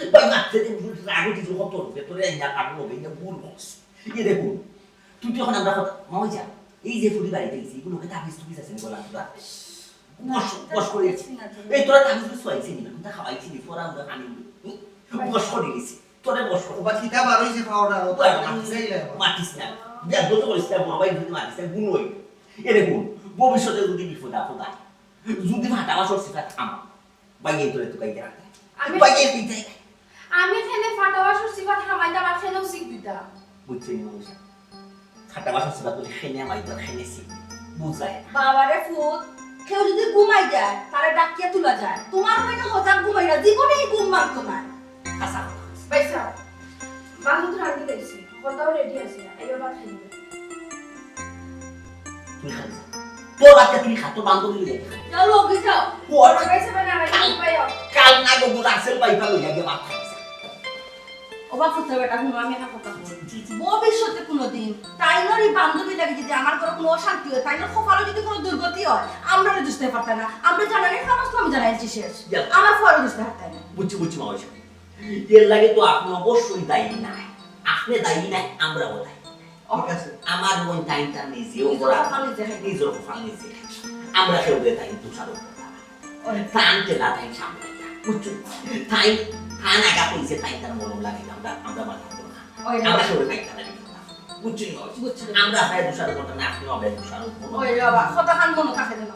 ভাই মারতে দিন রাগ উঠি যখন তোর উপরে, তোর এই আর আগুন হবে, এই ভুল বস। এ দেখুন, তুই তো এখন আমরা কথা, মামা যা, এই যে ফুলি বাড়িতে গেছি, এগুলোকে তাবিজ তুবিজ আছে নি বলা তোরা? বস, বস করে গেছি। এই তোরা তাবিজ তুবিজ খাওয়াইছি নি, কোনটা খাওয়াইছি নি, তোরা আমরা খানি নি। বস করে গেছি, তোরে বস করে। ওবা কিতা বার হইছে পাউডার, ও তো ওবা মাতিস নাই রে। মাতিস না। বিয়া বন্ধ করিস না, বড় ভাই যদি মাতিস না, গুণ হইব। এরে গুণ, ভবিষ্যতে যদি বিপদ আপদ আয়, যদি ফাটা বাসর সিফাত আমার, ভাই এই তোরে তুকাই দেয়। আমি ভাই এই তুই দেয়। আমি খেনে ফাটা বাসর সিফাত হামাইতাম আর খেনেও সিক দিতাম। বুঝছেন না বুঝছেন? ফাটা বাসর সিফাত বলে খেনে আমার ইতার খেনে সিক। বুঝায় না। বাবারে ফুত, কেউ যদি ঘুমাই যায়, তারে ডাকিয়া তুলা যায়। তোমার মতো হজাক ঘুমাইরা জীবনে এই ঘুম ভাঙতো না। হাসা কথা। ভাইসাব, বান্ধব তো রান্ধি দিয়েছি, কথাও রেডি আছে, আইয়া ভাত খাই দিবে। তুই খাবি যা। তোর বাচ্চা তুই খা, তোর বান্ধবী লইয়া খা। যাও, লগে যাও। ওর ভাইসাব, না, না, ভাই, ভাই, আও। কাল না গো, রাসেল ভাইটা লইয়া গিয়া ভাত খাবি যা। ও বাপ, পুত্র বেটা, হুনো, আমি একটা কথা কই। ভবিষ্যতে কোনোদিন তাইনর এই বান্ধবী লাগি যদি আমার ঘরো কোনো অশান্তি হয়, তাইনর কপালো যদি কোনো দুর্গতি হয়, আমরারে দুষতে পারতা না। আমরা জানানি সমস্ত আমি জানাইছি শেষ। যা। আমার পরে দুষতে পারতা না। বুঝছি, বুঝছি, মামা সাহেব। এর লাগে তো আপনি অবশ্যই দায়ী নাই। আপনি দায়ী নাই, আমরাও দায়ী নাই। ঠিক আছে। আমার মন তাই তার নিজেও নিজের করা, কপাল নিজে খাই। নিজের কপাল নিজে। আমরা কেউ রে তাই দোষারোপ করতাম না। তাই তে না তাই সামলাইয়া, বুঝছো? তাই, তাই নাগা কইছে, তাই তার মলম লাগাইলাম, আমরা, আমরা মাথা ধরো না। ওই রে। আমরা কেউ রে তাই তার বুঝছো না? বুঝছি। আমরা তাই দোষারোপ করতাম না, আপনি হবে দোষারোপ করবেন। ওই রে বাবা, কথা খান মনে থাকে যেন।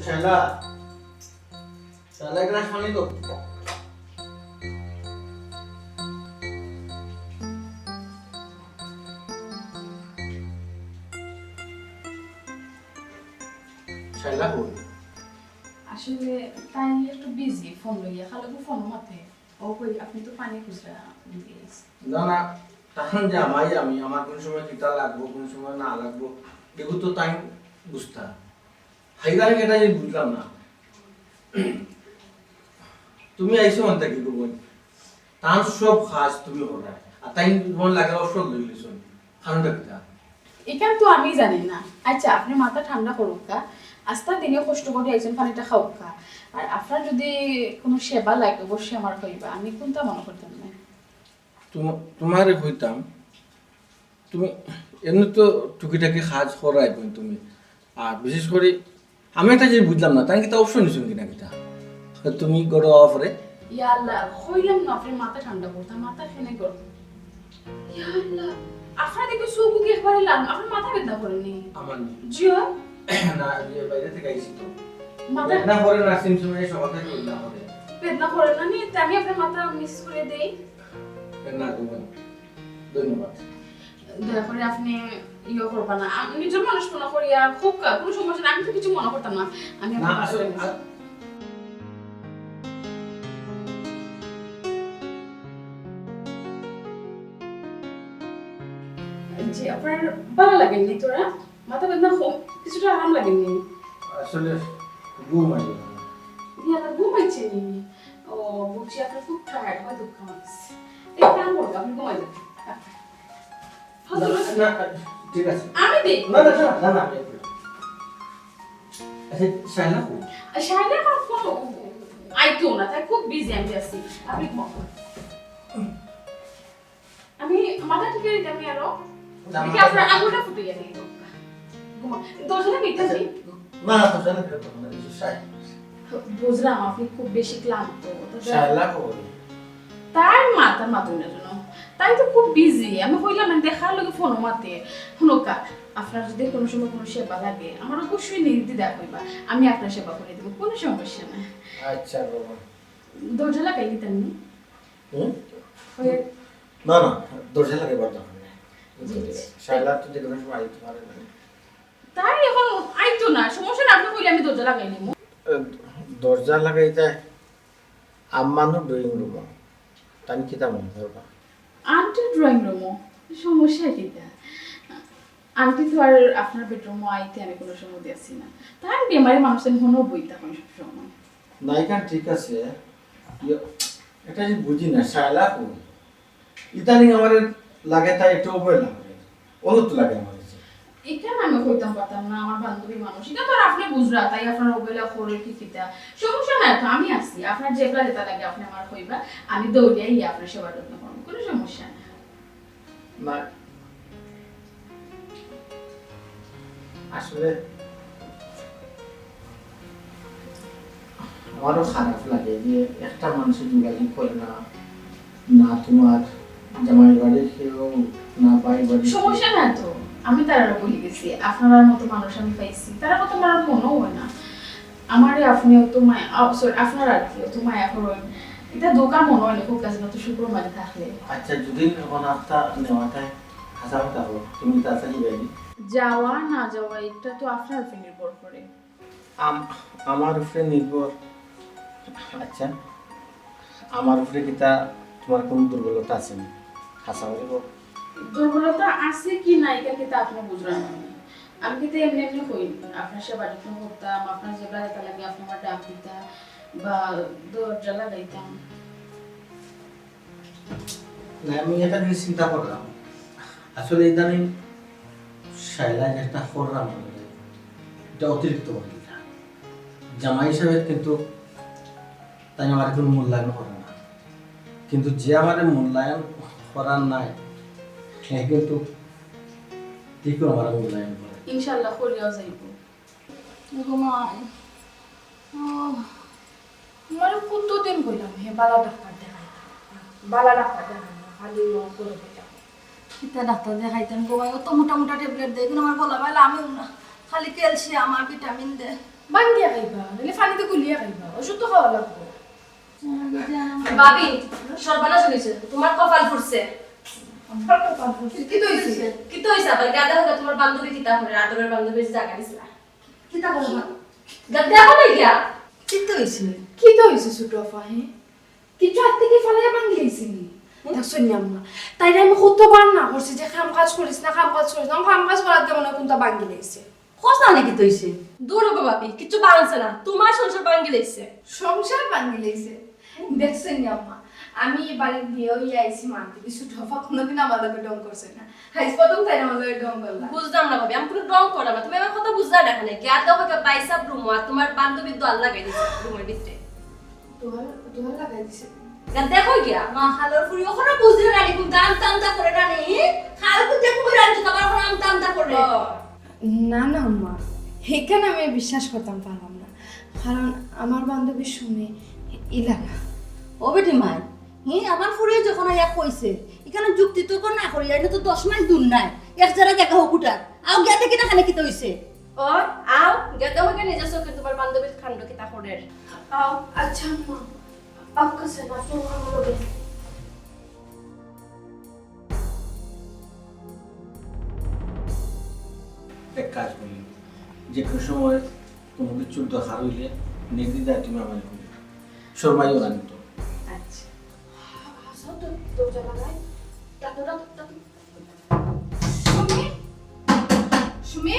শালা, শালা, এক গ্লাস পানি দাও। শালা কই? আসলে তাই একটু বিজি ফোন লইয়া, খালি ফোন মাতে। ও কই, আপনি তো পানি খুচরা দিয়ে গেছে। না, না, তখন যে আমাই আমি, আমার কোন সময় কিতা লাগবো, কোন সময় না লাগবো, এগুলো তো তাই বুঝতা। হাইদারে এটা যে বুঝলাম না। তুমি আইছো মানে কি করবো? তার সব কাজ তুমি করো, আর তাই তোমার লাগে অবসর লই গেছো। কারণটা কিতা? এখান তো আমি জানি না। আচ্ছা, আপনি মাথা ঠান্ডা করুন কা, আস্তা দিনে কষ্ট করে একজন পানিটা খাওয়া কা। আর আপনার যদি কোনো সেবা লাগে, অবশ্যই আমার কইবা, আমি কোনটা মনে করতাম না। তোমা-, তোমারে কইতাম, তুমি এমনি তো টুকিটাকি কাজ করাই বই তুমি, আর বিশেষ করে আমি একটা জিনিস বুঝলাম না, তাই কিতা অপশন নিছো কিনা কিতা? তুমি গরো অফরে? ইয়া আল্লাহ, কইলাম না আপনি মাথা ঠান্ডা করতাম, মাথা খেনে করতাম। ইয়া আল্লাহ, আপনার দেখে চোখ উকি একবারে লাল, আপনার মাথা বেদনা করেনি? আমার নেই। জিও। না, যে বাইরে থেকে আইছি তো। মাথা বেদনা করে না, সিমসিমে সকাল থেকে বেদনা করে। বেদনা করে না নি, তে আমি আপনার মাথা মিস করে দেই। না, তুমি ধন্যবাদ। দয়া করে আপনি ইয়ে করবা না, আমি নিজের মানুষ মনে করি, আর খুব কা-, কোনো সমস্যা না, আমি তো কিছু মনে করতাম না। আমি না, আপনার আসলে মাথা আ- জি, আপনার ভালো লাগেনি তোরা? মাথা বেদনা কম, কিছুটা আরাম লাগেনি? আসলে ঘুম আইলো না। ইয়ালা ঘুমাইছেনি? ও, বুঝছি, আপনার খুব টায়ার্ড হয়, দুঃখ আমার। এই কাম করবো, আপনি ঘুমাই যান। না, না, ঠিক আছে। আমি দেই। না, না, না, না, না, আমি একটু। আচ্ছা, শায়লা কই? আর শায়লা এখন ফোন আইতো না, তাই খুব বিজি আমি আছি। আপনি ঘুমাও। আমি মাথা ঠিক করে দিতে আমি আরো। না, দেখি মাথা আপনার ঠিক আঙুলটা ফুটে গেছে। ঘুমা। দরজাটা মিটে আচ্ছা, যাই। না, তো জানি না, তখন আর কিছু চাই। বুঝলাম, আপনি খুব বেশি ক্লান্ত। তো যা- শায়লা কই? তার মা, তার মা তুমি না জানো। তাই তো খুব বিজি। আমি কইলাম না, দেখার লগে ফোনও মাতে। হুনো কা, আপনার যদি কোনো সময় কোনো সেবা লাগে, আমার অবশ্যই নির্দ্বিধায় কইবা। আমি আপনার সেবা করে দেবো, কোনো সমস্যা নাই। আচ্ছা বাবা। দরজা লাগাই দিতেন নি? হুম? ওই না, না, দরজা লাগাইবার দরকার নাই। জি, জি। শায়লা তো যে কোনো সময় আইতে পারে না। তাই এখন আইতো না, সমস্যা না, আপনি কইলে আমি দরজা লাগাই নিমু। এ, দরজা লাগাইতে আম্মানু ড্রয়িং রুমো। তাই কিতা মনে করবা? আন্টি ড্রয়িং রুমো? সমস্যা কিতা? আন্টি তো আর আপনার বেডরুমো আইতে আমি কোনো সময় দিয়েছি না। তাই বেমারি মানুষ আমি হনো বই তখন সব সময়। না, এখান ঠিক আছে। ইয়ে, এটা যে বুঝি না, শায়লা কই? ইদানিং আমার লাগে তাই একটু অবহেলা করে। অনত লাগে আমার কাছে। এখানে আমি কইতাম পারতাম না, আমার বান্ধবী মানুষ। এটা তো আর আপনি বুঝরা, তাই আপনার অবহেলা করে কি কিতা? সমস্যা নাই তো, আমি আছি। আপনার যেগুলা যেটা লাগে আপনি আমার কইবা, আমি দৌড়িয়া ইয়ে আপনার সেবা যত্ন করবো, কোনো সমস্যা নাই। না, আসলে আমারও খারাপ লাগে যে একটা মানুষের যোগাযোগ করে না, না তোমার জামাই বাড়ির কেউ, না ভাই বাড়ির কেউ। সমস্যা না তো, আমি তারারও বলি গেছি, আপনার মতো মানুষ আমি পাইছি, তারা কত আমার মনও হয় না। আমারে আপনি অত মায়া, আ, সরি, আপনার আর কি অত মায়া করইন, এটা দোকান মনে হয় না, খুব কাছে না তো শুক্র মাঝে থাকলে। আচ্ছা, যদি এখন আত্মা নেওয়া যায়, হাসা কথা হোক, তুমি তাড়াতাড়ি বাইরে। যাওয়া না যাওয়া, এটা তো আপনার উপরে নির্ভর করে। আম-, আমার উপরে নির্ভর। আচ্ছা, আমার উপরে কিতা তোমার কোনো দুর্বলতা আছে নি? হাছা করি কও। দুর্বলতা আছে কি নাই, এটা কিতা আপনি বুঝরা না? আমি কিতা এমনি এমনি কই, আপনার সেবা যত্ন করতাম, আপনার যেগুলা যেটা লাগে, আপনি আমার ডাক দিতা বা দরজা লাগাইতাম। না, আমি এটা নিয়ে চিন্তা করলাম। আসলে ইদানিং শায়লা যেটা করলাম, এটা অতিরিক্ত হয়ে গেল। জামাই হিসাবে কিন্তু তাই আমার কোনো মূল্যায়ন করে না, কিন্তু যে আমার মূল্যায়ন করার নাই, সে কিন্তু ঠিকই আমার মূল্যায়ন করে। ইনশাআল্লাহ করিয়াও যাইব। ওগো মা, ও, তোমারে কতদিন কইলাম, হে বালা ডাক্তার দেখাই, বালা ডাক্তার দেখাই না, খালি ও করে দিলাম। কিতা ডাক্তার দেখাইতাম গো ভাই, অত মোটা মোটা ট্যাবলেট দেয়, কিন্তু আমার গলা ভালা আমি না, খালি ক্যালসিয়াম আর ভিটামিন দে। বান্ধিয়া খাইবা, নাহলে পানিতে গুলিয়া খাইবা, ওষুধ তো খাওয়া লাগবো। ভাবি, সর্বনাশ হয়েছে, তোমার কপাল ফুটছে। আমার কপাল ফুটছে? কি তো হইছে? কি তো হইছে? আবার গাদা হলে তোমার বান্ধবী কিতা করে, আদরের বান্ধবীর জায়গা দিছিলা। কিতা করে কি? মা? গা-, দেখো না গিয়া। কিতা হইছে? কিতা হইছে ছোট আফা, হে? কিচ্ছু হাত থেকে ফালাইয়া ভাঙি লাইছে নি? হুম? দেখছো নি আম্মা? তাইরে আমি কতবার না করছি যে কাম কাজ করিস না, কাম কাজ করিস না। আমার কাম কাজ করার দেবো না, কোনটা ভাঙি লাইছে। কস না নি কিতা হইছে? দূর হবো ভাবি, কিচ্ছু ভাঙছে না। তোমার সংসার ভাঙি লাইছে। সংসার ভাঙি লাইছে? দেখছো নি আম্মা? আমি এই বাড়ির বিয়া হইয়া আইছি মানতে, ছোট আফা কোনোদিন আমার লগে ঢং করছে না। আইজ প্রথম তাই আমার লগে ঢং করলা। বুঝলাম না ভাবি, আমি কোনো ঢং করলাম না। তুমি আমার কথা বুঝলা না এখানে। গিয়া দেখো গিয়া ভাইসাব রুমো আর তোমার বান্ধবীর দোয়ার লাগাই দিছে রুমের ভিতরে। দোয়ার, দোয়ার লাগাই দিছে? গিয়া দেখো গিয়া। মা, খালর ফুরি ওখানে বুঝলে না নি, কোন দাম তামতা করে না নি? খাল কোন যে কুকুর আনছো, তোমার ওখানে আম তামতা করে। ও। না, না, আম্মা, এখানে আমি বিশ্বাস করতাম পারলাম না, কারণ আমার বান্ধবী সুমি ইলা না। ও বেটি মাই, হি, আমার ফুরিয়ে যখন আইয়া কইছে, এখানে যুক্তি তর্ক না করি, এনে তো দশ মাইল দূর নাই, এক জায়গা দেখা হোক উঠার। আও গিয়া দেখি না, এখানে কিতা হইছে? ও, আও, গিয়া দেখো গিয়া নিজের চোখে তোমার বান্ধবীর কাণ্ড কিতা করের। আও। আচ্ছা, আম্মা, আও কাছে না, তোমার লগে। এক কাজ করি, যে কোনো সময় কোনো কিছুর দরকার হইলে নির্দ্বিধায় তুমি আমারে কইও। শর্মাইও না কিন্তু। আচ্ছা। হাসাও তো, দরজা লাগাই। তা তো, তা তো, তা তো। সুমি? সুমি?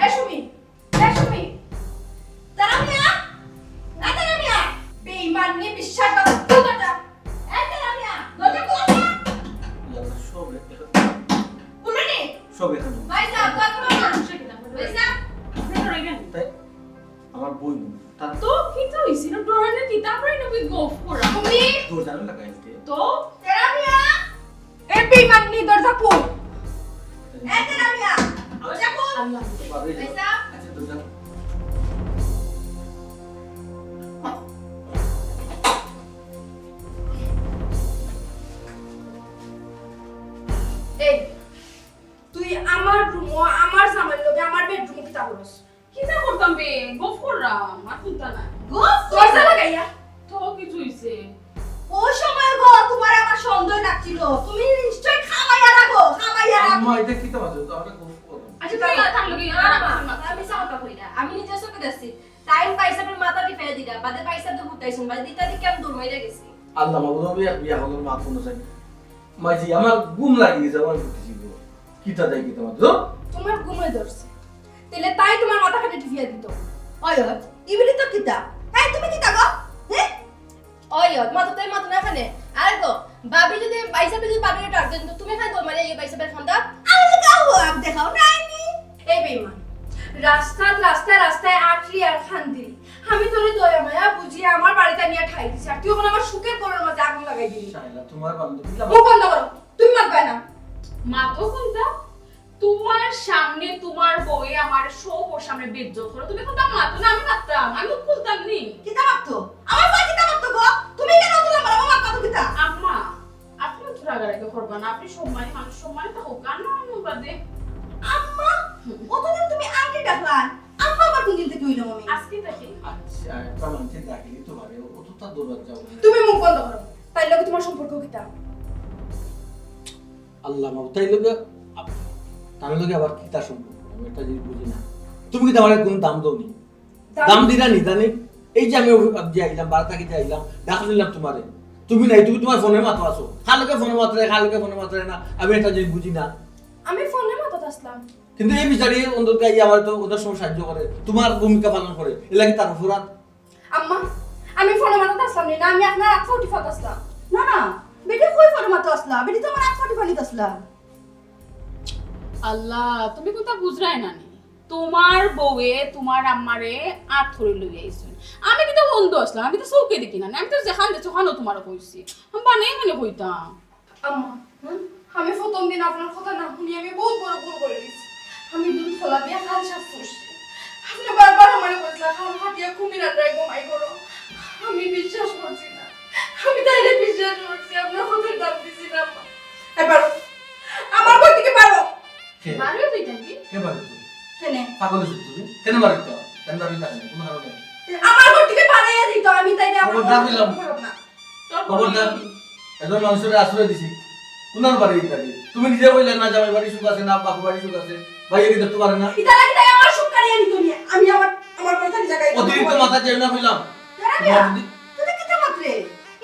এ সুমি? এ সুমি? তারা মিয়া? এ তারা মিয়া? বেঈমান নি, বিশ্বাসঘাতক, দরজা। এ তারা মিয়া? দরজা খোলো না। ইয়াল্লা, সব এখানে। খুলো নি? সব এখানে। ভাই সাহেব, দরজা খোলো না। ভাই সাহেব। তাই আমার বই মনে হয়। তার তো কিতা হইছে? না ডরানে কিতা আমরা নবী গফ করা। তুমি দরজা লাগাইতে। তো? তারা মিয়া? এ বেঈমান নি, দরজা খোল। এ তারা মিয়া, দরজা খোল। আল্লাহ। বাবা, এই পয়সা। আচ্ছা, দরজা আমার চিন্তা নাই। গো, দরজা লাগাইয়া। তো কিছু হইছে? ওই সময় গো, তোমার আমার সন্দেহ লাগছিল। তুমি নিশ্চয় খাবাইয়া রাখো, খাবাইয়া রাখো। আম্মা, এটা কিতা মাতো? তো আমরা গল্প করলাম। আচ্ছা, তুমি থাকলো কি? না, না, না, আমি মিছা কথা কই না। আমি নিজের চোখে দেখছি। তাই ভাইসাবের মাথা টিপাইয়া দিলা, বাদে ভাইসাব তো ঘুরতাইছুন, বাদে দিতা দি কেমন দৌড় মাইরা গেছি। আল্লাহ মাবুদ, আমি আর বিয়া হলার মাত শুনতে চাই। মাইজি, আমার ঘুম লাগি গেছে, আমার ঘুরতে ছিল। কিতা দেয় কিতা মাতো? তোমার ঘুমে ধরছে। তাইলে তাই তোমার মাথা খাটে টিপিয়া দিত। ওই, ওই, ইবিলি তো কিতা? এই, তুমি কিতা গো? হ্যাঁ? ওই, ওই, মাতো তাই মাতো না এখানে। আর গো, ভাবি যদি, ভাইসাবে যদি ভাবিরে ডাক দেন, তো তুমি খালি দৌড় মারিয়া এই ভাইসাবের ফোন দাও। আরে গাও, আপ দেখাও, নাই নি। এই বেইমান, রাস্তাত, রাস্তায়, রাস্তায় আটলি আর খান্দিলি। আমি তোরে দয়া মায়া বুঝিয়ে আমার বাড়িতে নিয়ে ঠাই দিছি, আর তুই এখন আমার সুখের ঘরের মাঝে আগুন লাগাই দিলি। শায়লা, তোমার বান্ধবী মুখ বন্ধ করো, তুমি মাতবে না। মাতো কোনটা? তোমার সামনে তোমার বউয়ে আমার সব ওর সামনে বেইজ্জত করো। তুমি কোনটা মাতো না, আমি মাততাম, আমি মুখ খুলতাম নি। কিতা মাতো? আমার বউ কিতা মাতো গো? তুমি কেন অত লম্বা লম্বা মাত মাতো কিতা? আম্মা, আপনি তো রাগারাগি করবা না, আপনি সম্মানী মানুষ, সম্মানী তো হোক, আর না আমার বাদে। আম্মা, হুম। অতদিন তুমি আন্টি ডাকলা, আম্মা আবার কোন দিন থেকে হইলাম আমি? আজকে দেখি। আচ্ছা, একটা মানুষের ডাকলে তো ভাবে, ও তো তার দৌড়াত যাবো। তুমি মুখ বন্ধ করো, তাই লগে তোমার সম্পর্ক কিতা? আল্লাহ মাবুদ, তাই লগে আপ-, তার লগে আবার কিতা সম্পর্ক? আমি একটা জিনিস বুঝি না। তুমি কি আমার কোনো দাম দাও নি? দাম দাম দিলা নি, জানি? এই যে আমি অফি-, যে আইলাম, বাড়ি থাকি যে আইলাম, ডাক দিলাম তোমারে। তুমি নাই, তুমি তোমার ফোনে মাতো আছো। কার লগে ফোনে মাতো, কার লগে ফোনে মাতো না, আমি একটা জিনিস বুঝি না। আমি ফোনে মাতো আসলাম। কিন্তু এই বিচারি অন্তত এই আমার তো ওদের সময় সাহায্য করে, তোমার ভূমিকা পালন করে, এর লাগি তার অপরাধ। আম্মা, আমি ফোনে মাতো আসলাম নি, না আমি আপনার আত ফটি ফাত আসলাম। না, না, বেটি কই ফোনে মাতো আসলা? বেটি তো আমার আত ফটি ফালিত আসলা। আল্লাহ, তুমি কোনটা বুঝরায় না নি? তোমার বউয়ে তোমার আম্মারে আত ধরে লই আইছইন। আমি কিন্তু অন্ধ আসলাম, আমি তো চোখে দেখি না, আমি তো যেখান দেখছি ওখানও তোমার কইছি। আমি বানাই মনে কইতাম। আম্মা, হুম? আমি প্রথম দিন আপনার কথা না শুনি আমি বহুত বড় ভুল করে দিছি। আমি দুধ খোলা দিয়া খাল সাফ করছি। আপনি বারবার আমারে কইছিলা, "খাল ফাটিয়া কুমির আন্ডায় ঘুমাই করো।" আমি বিশ্বাস করছি না। আমি তাইলে বিশ্বাস করছি, আপনার কথার দাম দিছি না, আম্মা। এবার আমার ঘর থেকে পারো। কে? বাড়িও তুই থাকবি? কে বাড়ি তুই? কেনে? পাগল হয়েছিস তুমি? কেন বাড়ি তো? কেন বাড়ি থাকবে? কোনো কারণে? আমার ঘর থেকে বাড়াইয়া দিত, আমি তাইলে আমার খবরদার বললাম। খারাপ না। তোর খবরদার। বললাম। এজন মানুষের আশ্রয় দিছি। কোনার বাড়ি ইত্যাদি? তুমি নিজে কইলে না জামাই বাড়ি সুখ আছে, না বাপু বাড়ি সুখ আছে। ভাইয়ে কি দেখতে পারে না? ইতা লাগি তাই আমার সুখ কাড়িয়া নিত নিয়ে। আমি আমার, আমার ঘর থাকি জায়গায় অতিরিক্ত মাথা যাই না কইলাম। দাঁড়া তোমার মিয়া, যদি তুই তো কিতা মাতরে?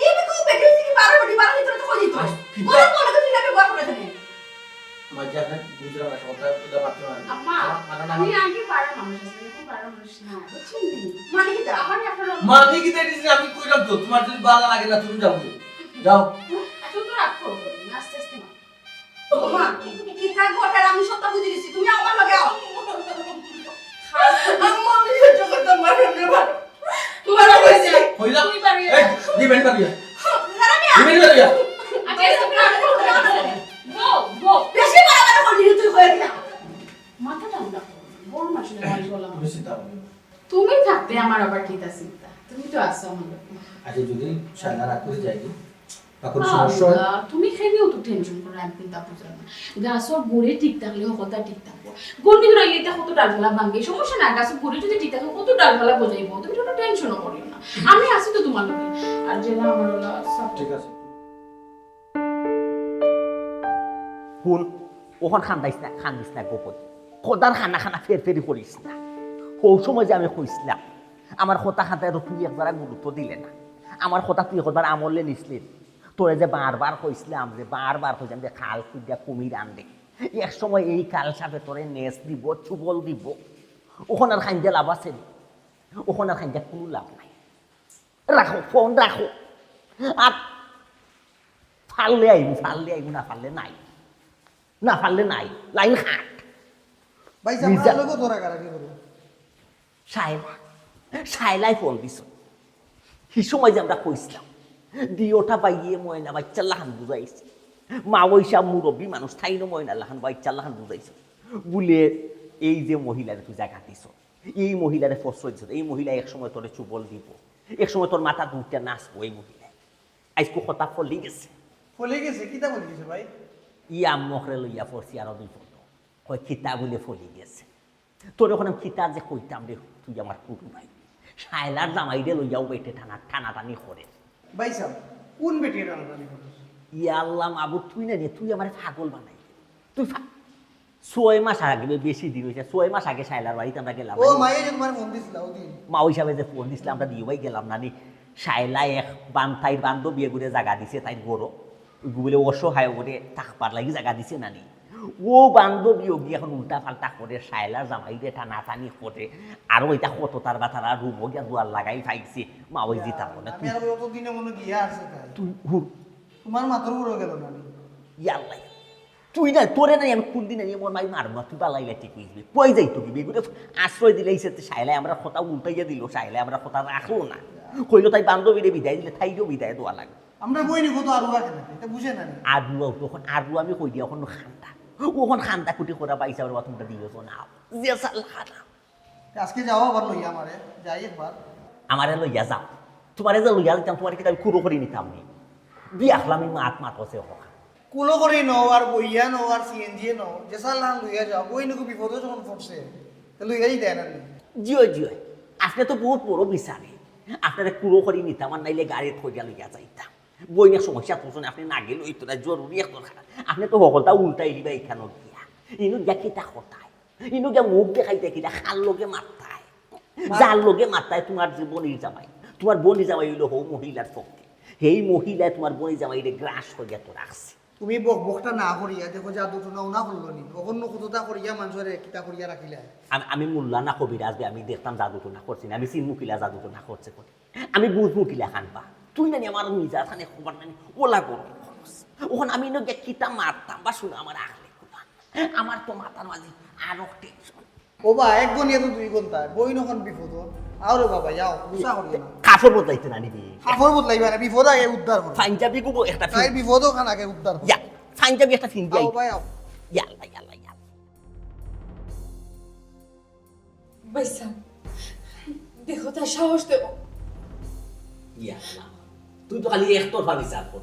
এই বেটা ও বেটা হইছে কি বারো বেটি, বারো ভিতরে তো কই দিত। আস, কিতা? বড় বড় তো তুই লাগে বড় করে দেবে। মাঝে আপনি বুঝলাম না, সমাজটা এটা মারতে পারেন। আম্মা, আমার মাথা না আমি হয়। আগে পাড়ার মানুষ আছি, এখন পাড়ার মানুষ না, বুঝছেন নি? মানে কিতা? আমার এখন মানে কিতা দিছি আমি কইলাম তো, তোমার যদি ভালো লাগে না, তুমি যাও। যাও। আচ্ছা, তো রাগ করো না, আস্তে আস্তে মা। ও মা, কিতা ঘটার আমি সবটা বুঝি গেছি, তুমি আমার লগে আও। আম্মা, আমি সহ্য করতাম পারলাম না, বাবা। তোমার হয়েছে। হইলা? তুই পারবি না। এই, দিবেন পারবি না। দাঁড়া মিয়া। দিবেন পারবি না। আচ্ছা, এই সব রাগ করো না। বউ, বউ। বেশি বাড়াবাড়ি করলি তুই হয়ে গেল। মাথা ঠান্ডা করো। বড় মানুষ না, মানুষ বললাম। বেশি দাম। তুমি থাকতে আমার আবার কিতা চিন্তা? তুমি তো আছো আমার লগে। আচ্ছা, যদি শালা রাগ করে যাই, তখন সমস্যা হয়? আল্লাহ, তুমি খাইলেও তো টেনশন করো, আমি কিন্তু বুঝলাম না। গাছর গুড়ি ঠিক থাকলে কথা ঠিক থাকবো। গন্ডি ধরাইলে এটা কত ডালপালা ভাঙে, সমস্যা না। গাছর গুড়ি যদি ঠিক থাকে, কত ডালপালা গজাইবো। তুমি তো টেনশনও করিও না, আমি আছি তো তোমার লগে। আর যে না আমার ওলা সব ঠিক আছে। হুন, ওখান খান্দাইস না, খান্দিস না গোপন। খোদার খানা খানা ফের ফেরি করিস না। হৌ সময় যে আমি কইছিলাম, আমার কথা খান্দায় তো তুই একবার গুরুত্ব দিলে না। আমার কথা তুই একবার আমলে নিসলি। তোরে যে বারবার কইছিলাম, যে বারবার কইছিলাম যে খাল খুঁজা কুমির আনবে। এক সময় এই খাল সাপে তোরে নেস দিব, চুবল দিব। ওখান আর খাইন্দে লাভ আছে নি? ওখান আর খাইন্দে কোনো লাভ নাই। রাখো, ফোন রাখো। আর পারলে আইবো, পারলে আইবো, না পারলে নাই। না পারলে নাই। Line cut. ভাই সাহেব, মির্জা। আমার লোকও তো রাগারাগি করবো। শায়লা, শায়লায় ফোন দিছ। কি সময় যে আমরা কইছিলাম, দিওটা বাইয়ে ময়না বাইচ্চার লাখান বুঝাইছে। মা ওই সব মুরব্বী মানুষ, তাইনও ময়না লাখান বাইচ্চার লাখান বুঝাইছে। বুলে এই যে মহিলারে তুই জায়গা দিছ, এই মহিলারে প্রশ্রয় দিছ, এই মহিলা এক সময় তোরে চুবল দিব, এক সময় তোর মাথা দুইটা নাচবো এই মহিলায়। আইজকু কথা ফলি গেছে। ফলি গেছে? কিতা ফলি গেছে ভাই? ই আম্মকরে লইয়া পড়ছি আরো বিপদ। কয় কিতা বুলে ফলি গেছে। তোর এখন আমি কিতা যে কইতাম রে, তুই আমার কুরু ভাই। শায়লার জামাইরে লইয়াও বেটে টানা টানাটানি করে। ভাইসাব, কোন বেটিয়ে টানাটানি করস? ইয়া আল্লাহ মাবুদ, তুই না রে, তুই আমারে পাগল বানাই। তুই ফা- ছয় মাস আগে, বে-, বেশি দিন অইছে, ছয় মাস আগে শায়লার বাড়িত আমরা গেলাম। ও মায়ে যে তুমার ফোন দিছলা ওদিন। মা ওই হিসাবে যে ফোন দিছলাম, আমরা দুইও ভাই গেলাম না নি। শায়লা এক বান-, তাইর বান্ধবীয়ে গুরে জাগা দিছে, তাইর ঘরো। ওই গুবলে অসহায় ওরে থাকবার লাগি জাগা দিছে না নি। ও বান্ধবীয়ে গিয়া এখন উল্টা পাল্টা করে, শায়লার জামাইরে টানাটানি করে। আর ওইটা কত তার বা তারা রুমো গিয়া দুয়ার লাগাই ফাইছে। মা ওই জিতা বলে, আমি আর অত দিনে মনে গিয়া আছে তাই। তুই হুর। তুমার মাথার উপরে গেল না নি? ইয়াল্লা। তুই না, তোরে নাই আমি কোন দিন আনি আমার মাই মারবো না, তুই বালাই লাইতে কইবি। কই যাই তুই বেগুনে আশ্রয় দিলে ইসে শায়লায় আমরা কথা উল্টাইয়া দিল, শায়লায় আমরা কথা রাখলো না। কইলো তাই বান্ধবীরে বিদায় দিলে তাইরেও বিদায় দেওয়া লাগে। আমরা বই নিব তো আরুয়া কেন? এটা বুঝে না নি? আরুয়া তখন আরুয়া আমি কই দিয়া এখন খান্দা। ওখান খান্দা কুটি করা পাইছে আমার বাথরুমটা দিও তো না। যে সাল খানা। আজকে যাও আবার লইয়া আমারে, যাই একবার। আমারে লইয়া যাও। তুমারে যে লইয়া যাইতাম, তুমারে কিতা আমি কুলো করি নিতাম নি। বিয়া হলাম এই মাত মাত হচ্ছে হকা। কুলো করি নও, আর বইয়া নও, আর সিএনজি নও, যে সাল্লাম লইয়া যাও, বই নাকি বিপদে যখন পড়ছে, তো লইয়া যাই দেয় না নি। জিও জিও, আপনি তো বহুত বড় বিচারে। আপনারে কুলো করি নিতাম, আর নাইলে গাড়ি থইয়া লইয়া যাইতাম। বই না সমস্যা তো শুনে, আপনি না গেলে হইতো না, জরুরি এক দরকার। আপনি তো হকলটা উল্টাই দিবা এখানে গিয়া। ইনু গিয়া কিতা কথায়? ইনু গিয়া মুখ দেখাইতে কিতা? কার লগে মারতায়? যার লগে মারতায় তুমার যে বনির জামাই। তুমার বনির জামাই হইলো হউ মহিলার পক্ষে। হেই মহিলায় তুমার বনির জামাইরে গ্রাস করিয়া তো রাখছে। তুমি বক বকটা না করিয়া দেখো, জাদু টোনা উনা করলো নি, অখন কতটা করিয়া মানুষরে কিতা করিয়া রাখিলা। আমি, আমি মোল্লা না কবিরাজ বে, আমি দেখতাম জাদু টোনা করছি না, আমি চিনমু কিলা জাদু টোনা করছে কোন। আমি বুঝমু কিলা খান বা। তুই নানি আমার মিজাজ খানে খবর নানি ওলা গরম খরচ। ওখান আমি নগে কিতা মারতাম বা শুনে আমার আখলে কুলা। আমার তো মাথার মাঝে আরো টেনশন। ও বা, এক গনিয়া তো দুই ঘন্টা, বই নখন বিপদ। আও রে বাবা, যাও, গুসা করিও না। কাপড় বদলাইতে না নিবি। কাপড় বদলাইবা না, বিপদ আগে উদ্ধার করো। পাঞ্জাবি গুবো একটা তাই ফিন-, বিপদ ওখান আগে উদ্ধার করো। ইয়া, পাঞ্জাবি একটা ফিন দিয়া। আও ভাই, আও। ইয়াল্লা, ইয়াল্লা, ইয়াল্লা। ভাইসাব, দেখো তার সাহস দেখো। ইয়া আল্লাহ, তুই তো খালি একতরফা বিচার কর।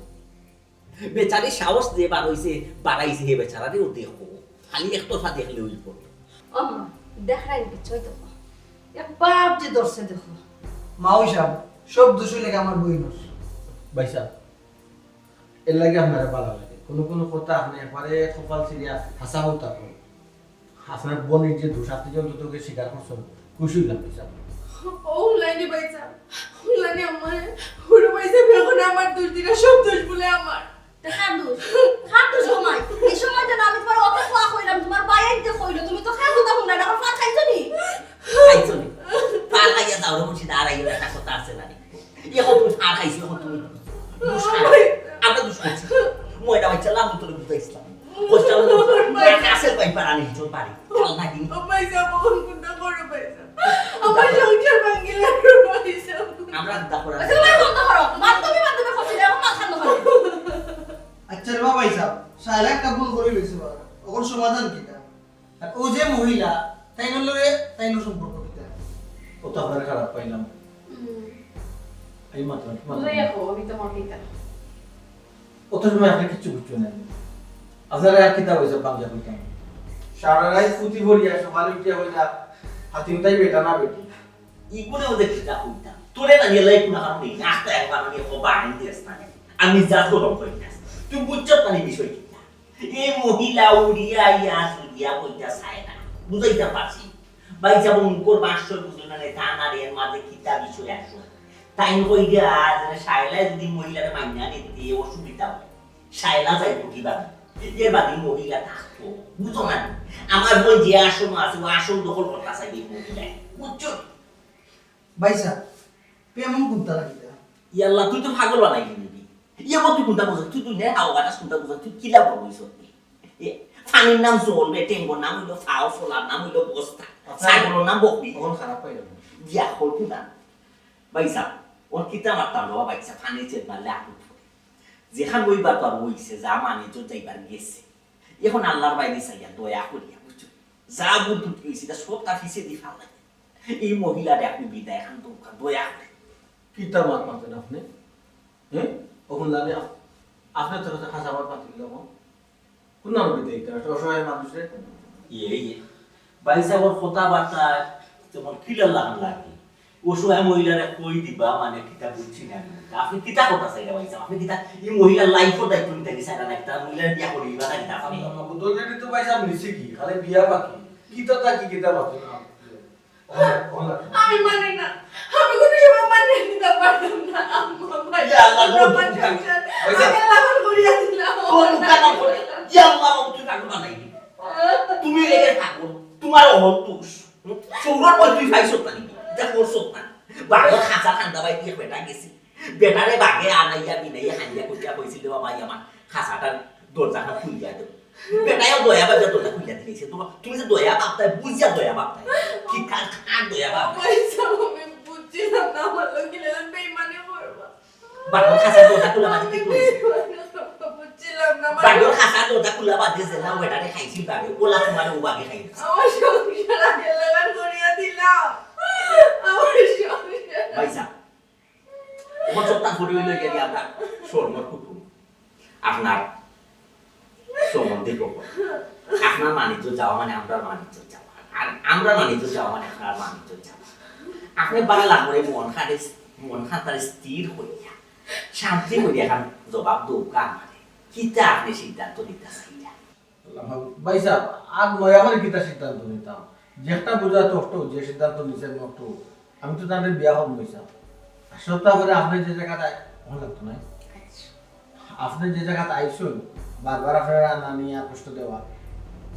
বেচারি সাহস যে বার হইছে, বাড়াইছে, হে বেচারারে ও দেখো। খালি একতরফা দেখলে হইব। আম্মা, দেখরায় নি কিচ্ছু দেখো। এক বাপ যে ধরছে দেখো। মাও সাহেব, সব দোষ হইলে আমার বইনর। ভাইসাব, এর লাগি আপনারে ভালা লাগে। কোনো কোনো কথা আপনি একবারে কপাল ছিঁড়িয়া হাছা কথা কইন। আপনার বইনর যে দোষ, আপনি যে অন্তত ওকে স্বীকার করছেন, খুশি হইলাম ভাইসাব। ও হুনলায়নি ভাইসাব, হুনলায়নি আমারে, হুনো ভাইসাব, এখন আমার দোষ দিরা, সব দোষ বুলে আমার। তে কার দোষ? কার দোষ গো মাই? এই সময় যেন আমি তুমার অত খোয়া কইলাম, তুমার ভাই আইতে কইলো, তুমি তো কার কথা হুনলায় না, আমার ফাঁদ খাইছো নি? খাইছো নি? ফাঁদ খাইয়া যাও রে মুন্সি, দাঁড়াইও, একটা কথা আছে না নি? এখন তুমি ফাঁদ খাইছো, এখন তুমি দুষ খাও। আমরা দুষ করছি। ময়না বাচ্চা লাভ তোরে বুঝাইছিলাম। কইছিলাম না, কাছের ভাই পাড়া নেই, চল পারি। চল না দিন। ও ভাইসাব, এখন কোনটা করো ভাইসাব? আমার সংসার ভাঙিলে ভাইসাব। আমরা দা করা আচ্ছা, তুমি বন্ধ করো। বান্ধবী বান্ধবী করছিলে, এখন মাথা নষ্ট করো। আচ্ছা রে বাবা, ভাইসাব, শায়লা একটা ভুল করি লইছে বা। ওর সমাধান কিতা? আর ও যে মহিলা, তাইনর লগে তাইনর সম্পর্ক কিতা? ও তো আপনার খারাপ পাইলাম। এই মাত্র, মাত্র। বুঝাইয়া কও, আমি তোমার কিতা? অত সময় আপনি কিচ্ছু বুঝছেন না। আপনারা আর কিতা হয়েছে বাংলা কইতাম? সারা রাত ফুটি ভরিয়া সকালে উঠিয়া হইলা, হাতিম তাই বেটা না বেটি? ইগুনে ওদের কিতা কইতাম? তোরে না নিয়ে লাই কোন কারণে, রাস্তা এক কারণে ও বাড়ি দিয়ে আসতে আমি জাত গরম করি না। তুই বুঝছত না এই বিষয় কিতা? এই মহিলা উড়িয়া ইয়া সুদিয়া কইতা চায় না। বুঝাইতে পারছি। ভাইসাব মুখর বাক্স বুঝলে না, তা না রে, এর মাঝে কিতা বিষয় আসো। তাই কই দিয়া, যেন শায়লা যদি মহিলারে মাইনা নিতে অসুবিধা হয়, শায়লা যাইব কিভাবে? এর বাদে মহিলা থাকতো, বুঝো না? আমার বই যে আসন আছে, ও আসন দখল করতে চাই এই মহিলায়, বুঝছো? ভাইসাব, প্রেম কোনটা লাগিতা? ইয়াল্লা, তুই তো পাগল বানাই দিবি। ইয়ে মত তুই কোনটা বুঝছ? তুই, তুই নে হাওয়া বাতাস কোনটা বুঝছ? তুই কিলা বলবি সত্যি? এ, পানির নাম জল বে, টেঙ্গর নাম হইলো ফাও, ফলার নাম হইলো বস্তা, ছাগলর নাম বকরি। তখন খারাপ পাইলাম। বিয়া করবো না। ভাইসাব, ওর কিতা মারতাম রে ভাইসাব, পানি চেত মারলে আগুন ধরে। যেখান ওইবার তো আর হইছে, যা মানে তো যাইবার গেছে। এখন আল্লাহর বাইরে চাইয়া দয়া করিয়া, বুঝছো? যা বুদ্ধি হইছে, তা সব তার পিছে দিয়ে ফালাই। এই মহিলাটা আপনি বিদায় খান দরকার, দয়া করে। কিতা মাত মাতেন আপনি? হ্যাঁ? ওখান লাগে আপ-, আপনার তো কথা খাসা মাত মাতিল এখন। কোন নাম বিদায় দিতে? একটা অসহায় মানুষের। ইয়ে, ইয়ে। ভাইসাবর কথাবার্তা যেমন কিলার লাগান লাগে। অসহায় মহিলারে কই দিবা, মানে, কিতা বুঝছি না আমি। আপনি কিতা কথা চাইরা ভাইসাব? আপনি কিতা এই মহিলার life-ও দায়িত্ব নিতা চাইরা না কিতা? মহিলার বিয়া করি দিবা না কিতা আপনি? আল্লাহ মাবুদ, already তো ভাইসাব নিছে কি? খালি বিয়া বাকি। কিতা তা কি কিতা বাকি? না। আমি মানি না। আমি কোনো সময় মানি নিতে পারতাম না। আম্মা, ভাই, ইয়া আল্লাহ, আমার গো, বাবা তুমি সংসার ভাইসাব। আমাকে লালন করিয়া দিলাম। ও মুখা না করে। ইয়া আল্লাহ, তুমি পাগল বানাইনি। তুমি লেগে থাকো। তোমার অহল দোষ। হুম? সৌরভ বল তুই পাইছত না নি? ইটা করছত না। বাঘর খাঁচা ঠান্ডা বাই দিয়া বেটা গেছি। বেটারে বাঘে আনাইয়া বিনাইয়া খাইয়া কইয়া কইছিল, "বাবা, ই আমার খাঁচাটার দরজাটা খুলিয়া দেও।" বেটায়ও দয়া বাদে দরজা খুলিয়া দিলাইছে। তোমার, তুমি যে দয়া ভাবতায়, বুঝিয়া দয়া ভাবতায়। কি কার, কার দয়া ভাবতায়? ভাইসাব, আমি বুঝছিলাম না, আমার লগে এরকম বেইমানি করবা। বাঘর খাঁচার দরজা খুলা বাদে কি করছে? বুঝছিলাম না, আমার বাঘর খাঁচার দরজা খুলা বাদে যে না বেটারে খাইছিল বাঘে, ওলা তোমার ও বাঘে খাইছে। আমার সংসার আগে লাগান করিয়া দিলাম। আমার সংসার। ভাইসাব, ওর সপ্তাহ ফুটি হইল গেলি আমরা শর্মর কুটুম। আপনার সম্বন্ধে কখন? আপনার মানিজ্য যাওয়া মানে আমরার মানিজ্য যাওয়া, আর আমরার মানিজ্য যাওয়া মানে আপনার মানিজ্য যাওয়া। আপনি বালা করে মন খানে, মন খান তার স্থির হইয়া, শান্তি হইয়া এখন জবাব দৌকা আমারে। কিতা আপনি সিদ্ধান্ত নিতে চাইলা? ভাইসাব, আর নয়া করে কিতা সিদ্ধান্ত নিতাম? যেটা বুঝা তো অটো, যে সিদ্ধান্ত নিছে অটো। আমি তো তাদের বিয়া হব নইছাম। আর সপ্তাহ করে আপনি যে জায়গাটা, ভালো লাগতো না। আপনি যে জায়গাতে আইসুন, বারবার আপনারা আনা নিয়া কষ্ট দেওয়া,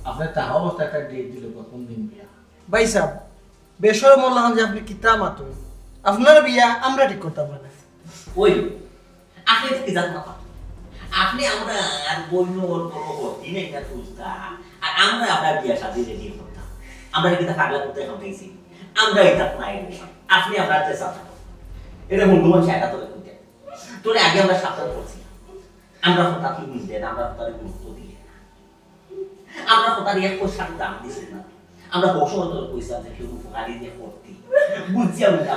আপনি তাহা অবস্থা একটা ডেট দিলে কোন দিন বিয়া? ভাইসাব, বেশরম মনে হন যে আপনি কিতা মাতুন। আপনার বিয়া আমরা ঠিক করতাম না। ওই, আপনি তো কি জাত না পারেন? আপনি আমরা আর বইন ওর বড় হতি না এটা তুলতা, আর আমরা আপনার বিয়া শাদি রেডি করতাম। আমরা কিতা পাগলা করতে এখন গেছি? আমরা এটা নাই, আপনি আমরা চেষ্টা থাকো। এটা বন্ধু মানুষ একা তোরে খুঁজে। তোরে আগে আমরা সাবধান করছি। আমরা হঠাৎ কি বুঝলে না, আমরা হঠাৎ গুরুত্ব দিলে না। আমরা হঠাৎ এক পয়সা দাম দিছি না। আমরা বসন্ত কইছিলাম যে কেউ উপকারী যে করতি। বুঝছি আমি না।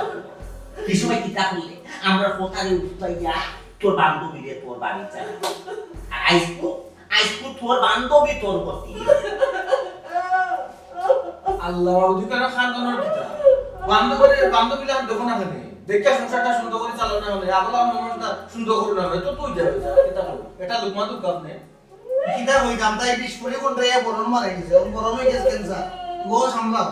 কি সময় কিতা করলে? আমরা হঠাৎ উঠাইয়া তোর বান্ধবীরে তোর বাড়ি চা। আর আইসকু, আইসকু তোর বান্ধবী তোর করতি। আল্লাহ, ওদিকে না খান দোনোর কিতা? বান্ধবী, বান্ধবী লাখান দেখো না কেনে? দেখিয়া সংসারটা সুন্দর করে চালাও না কেনে? আগলা মানুষটা সুন্দর করে না কেনে? তো তুই যাবে, যা, কিতা করবে? এটা লোকমা দুঃখ আপনি। কিতা কইতাম, তাই বিষ পড়ি কোনটা ইয়া বরণ মারা গেছে, এখন বরণ হয়ে গেছে ক্যান্সার। ও সামলাও।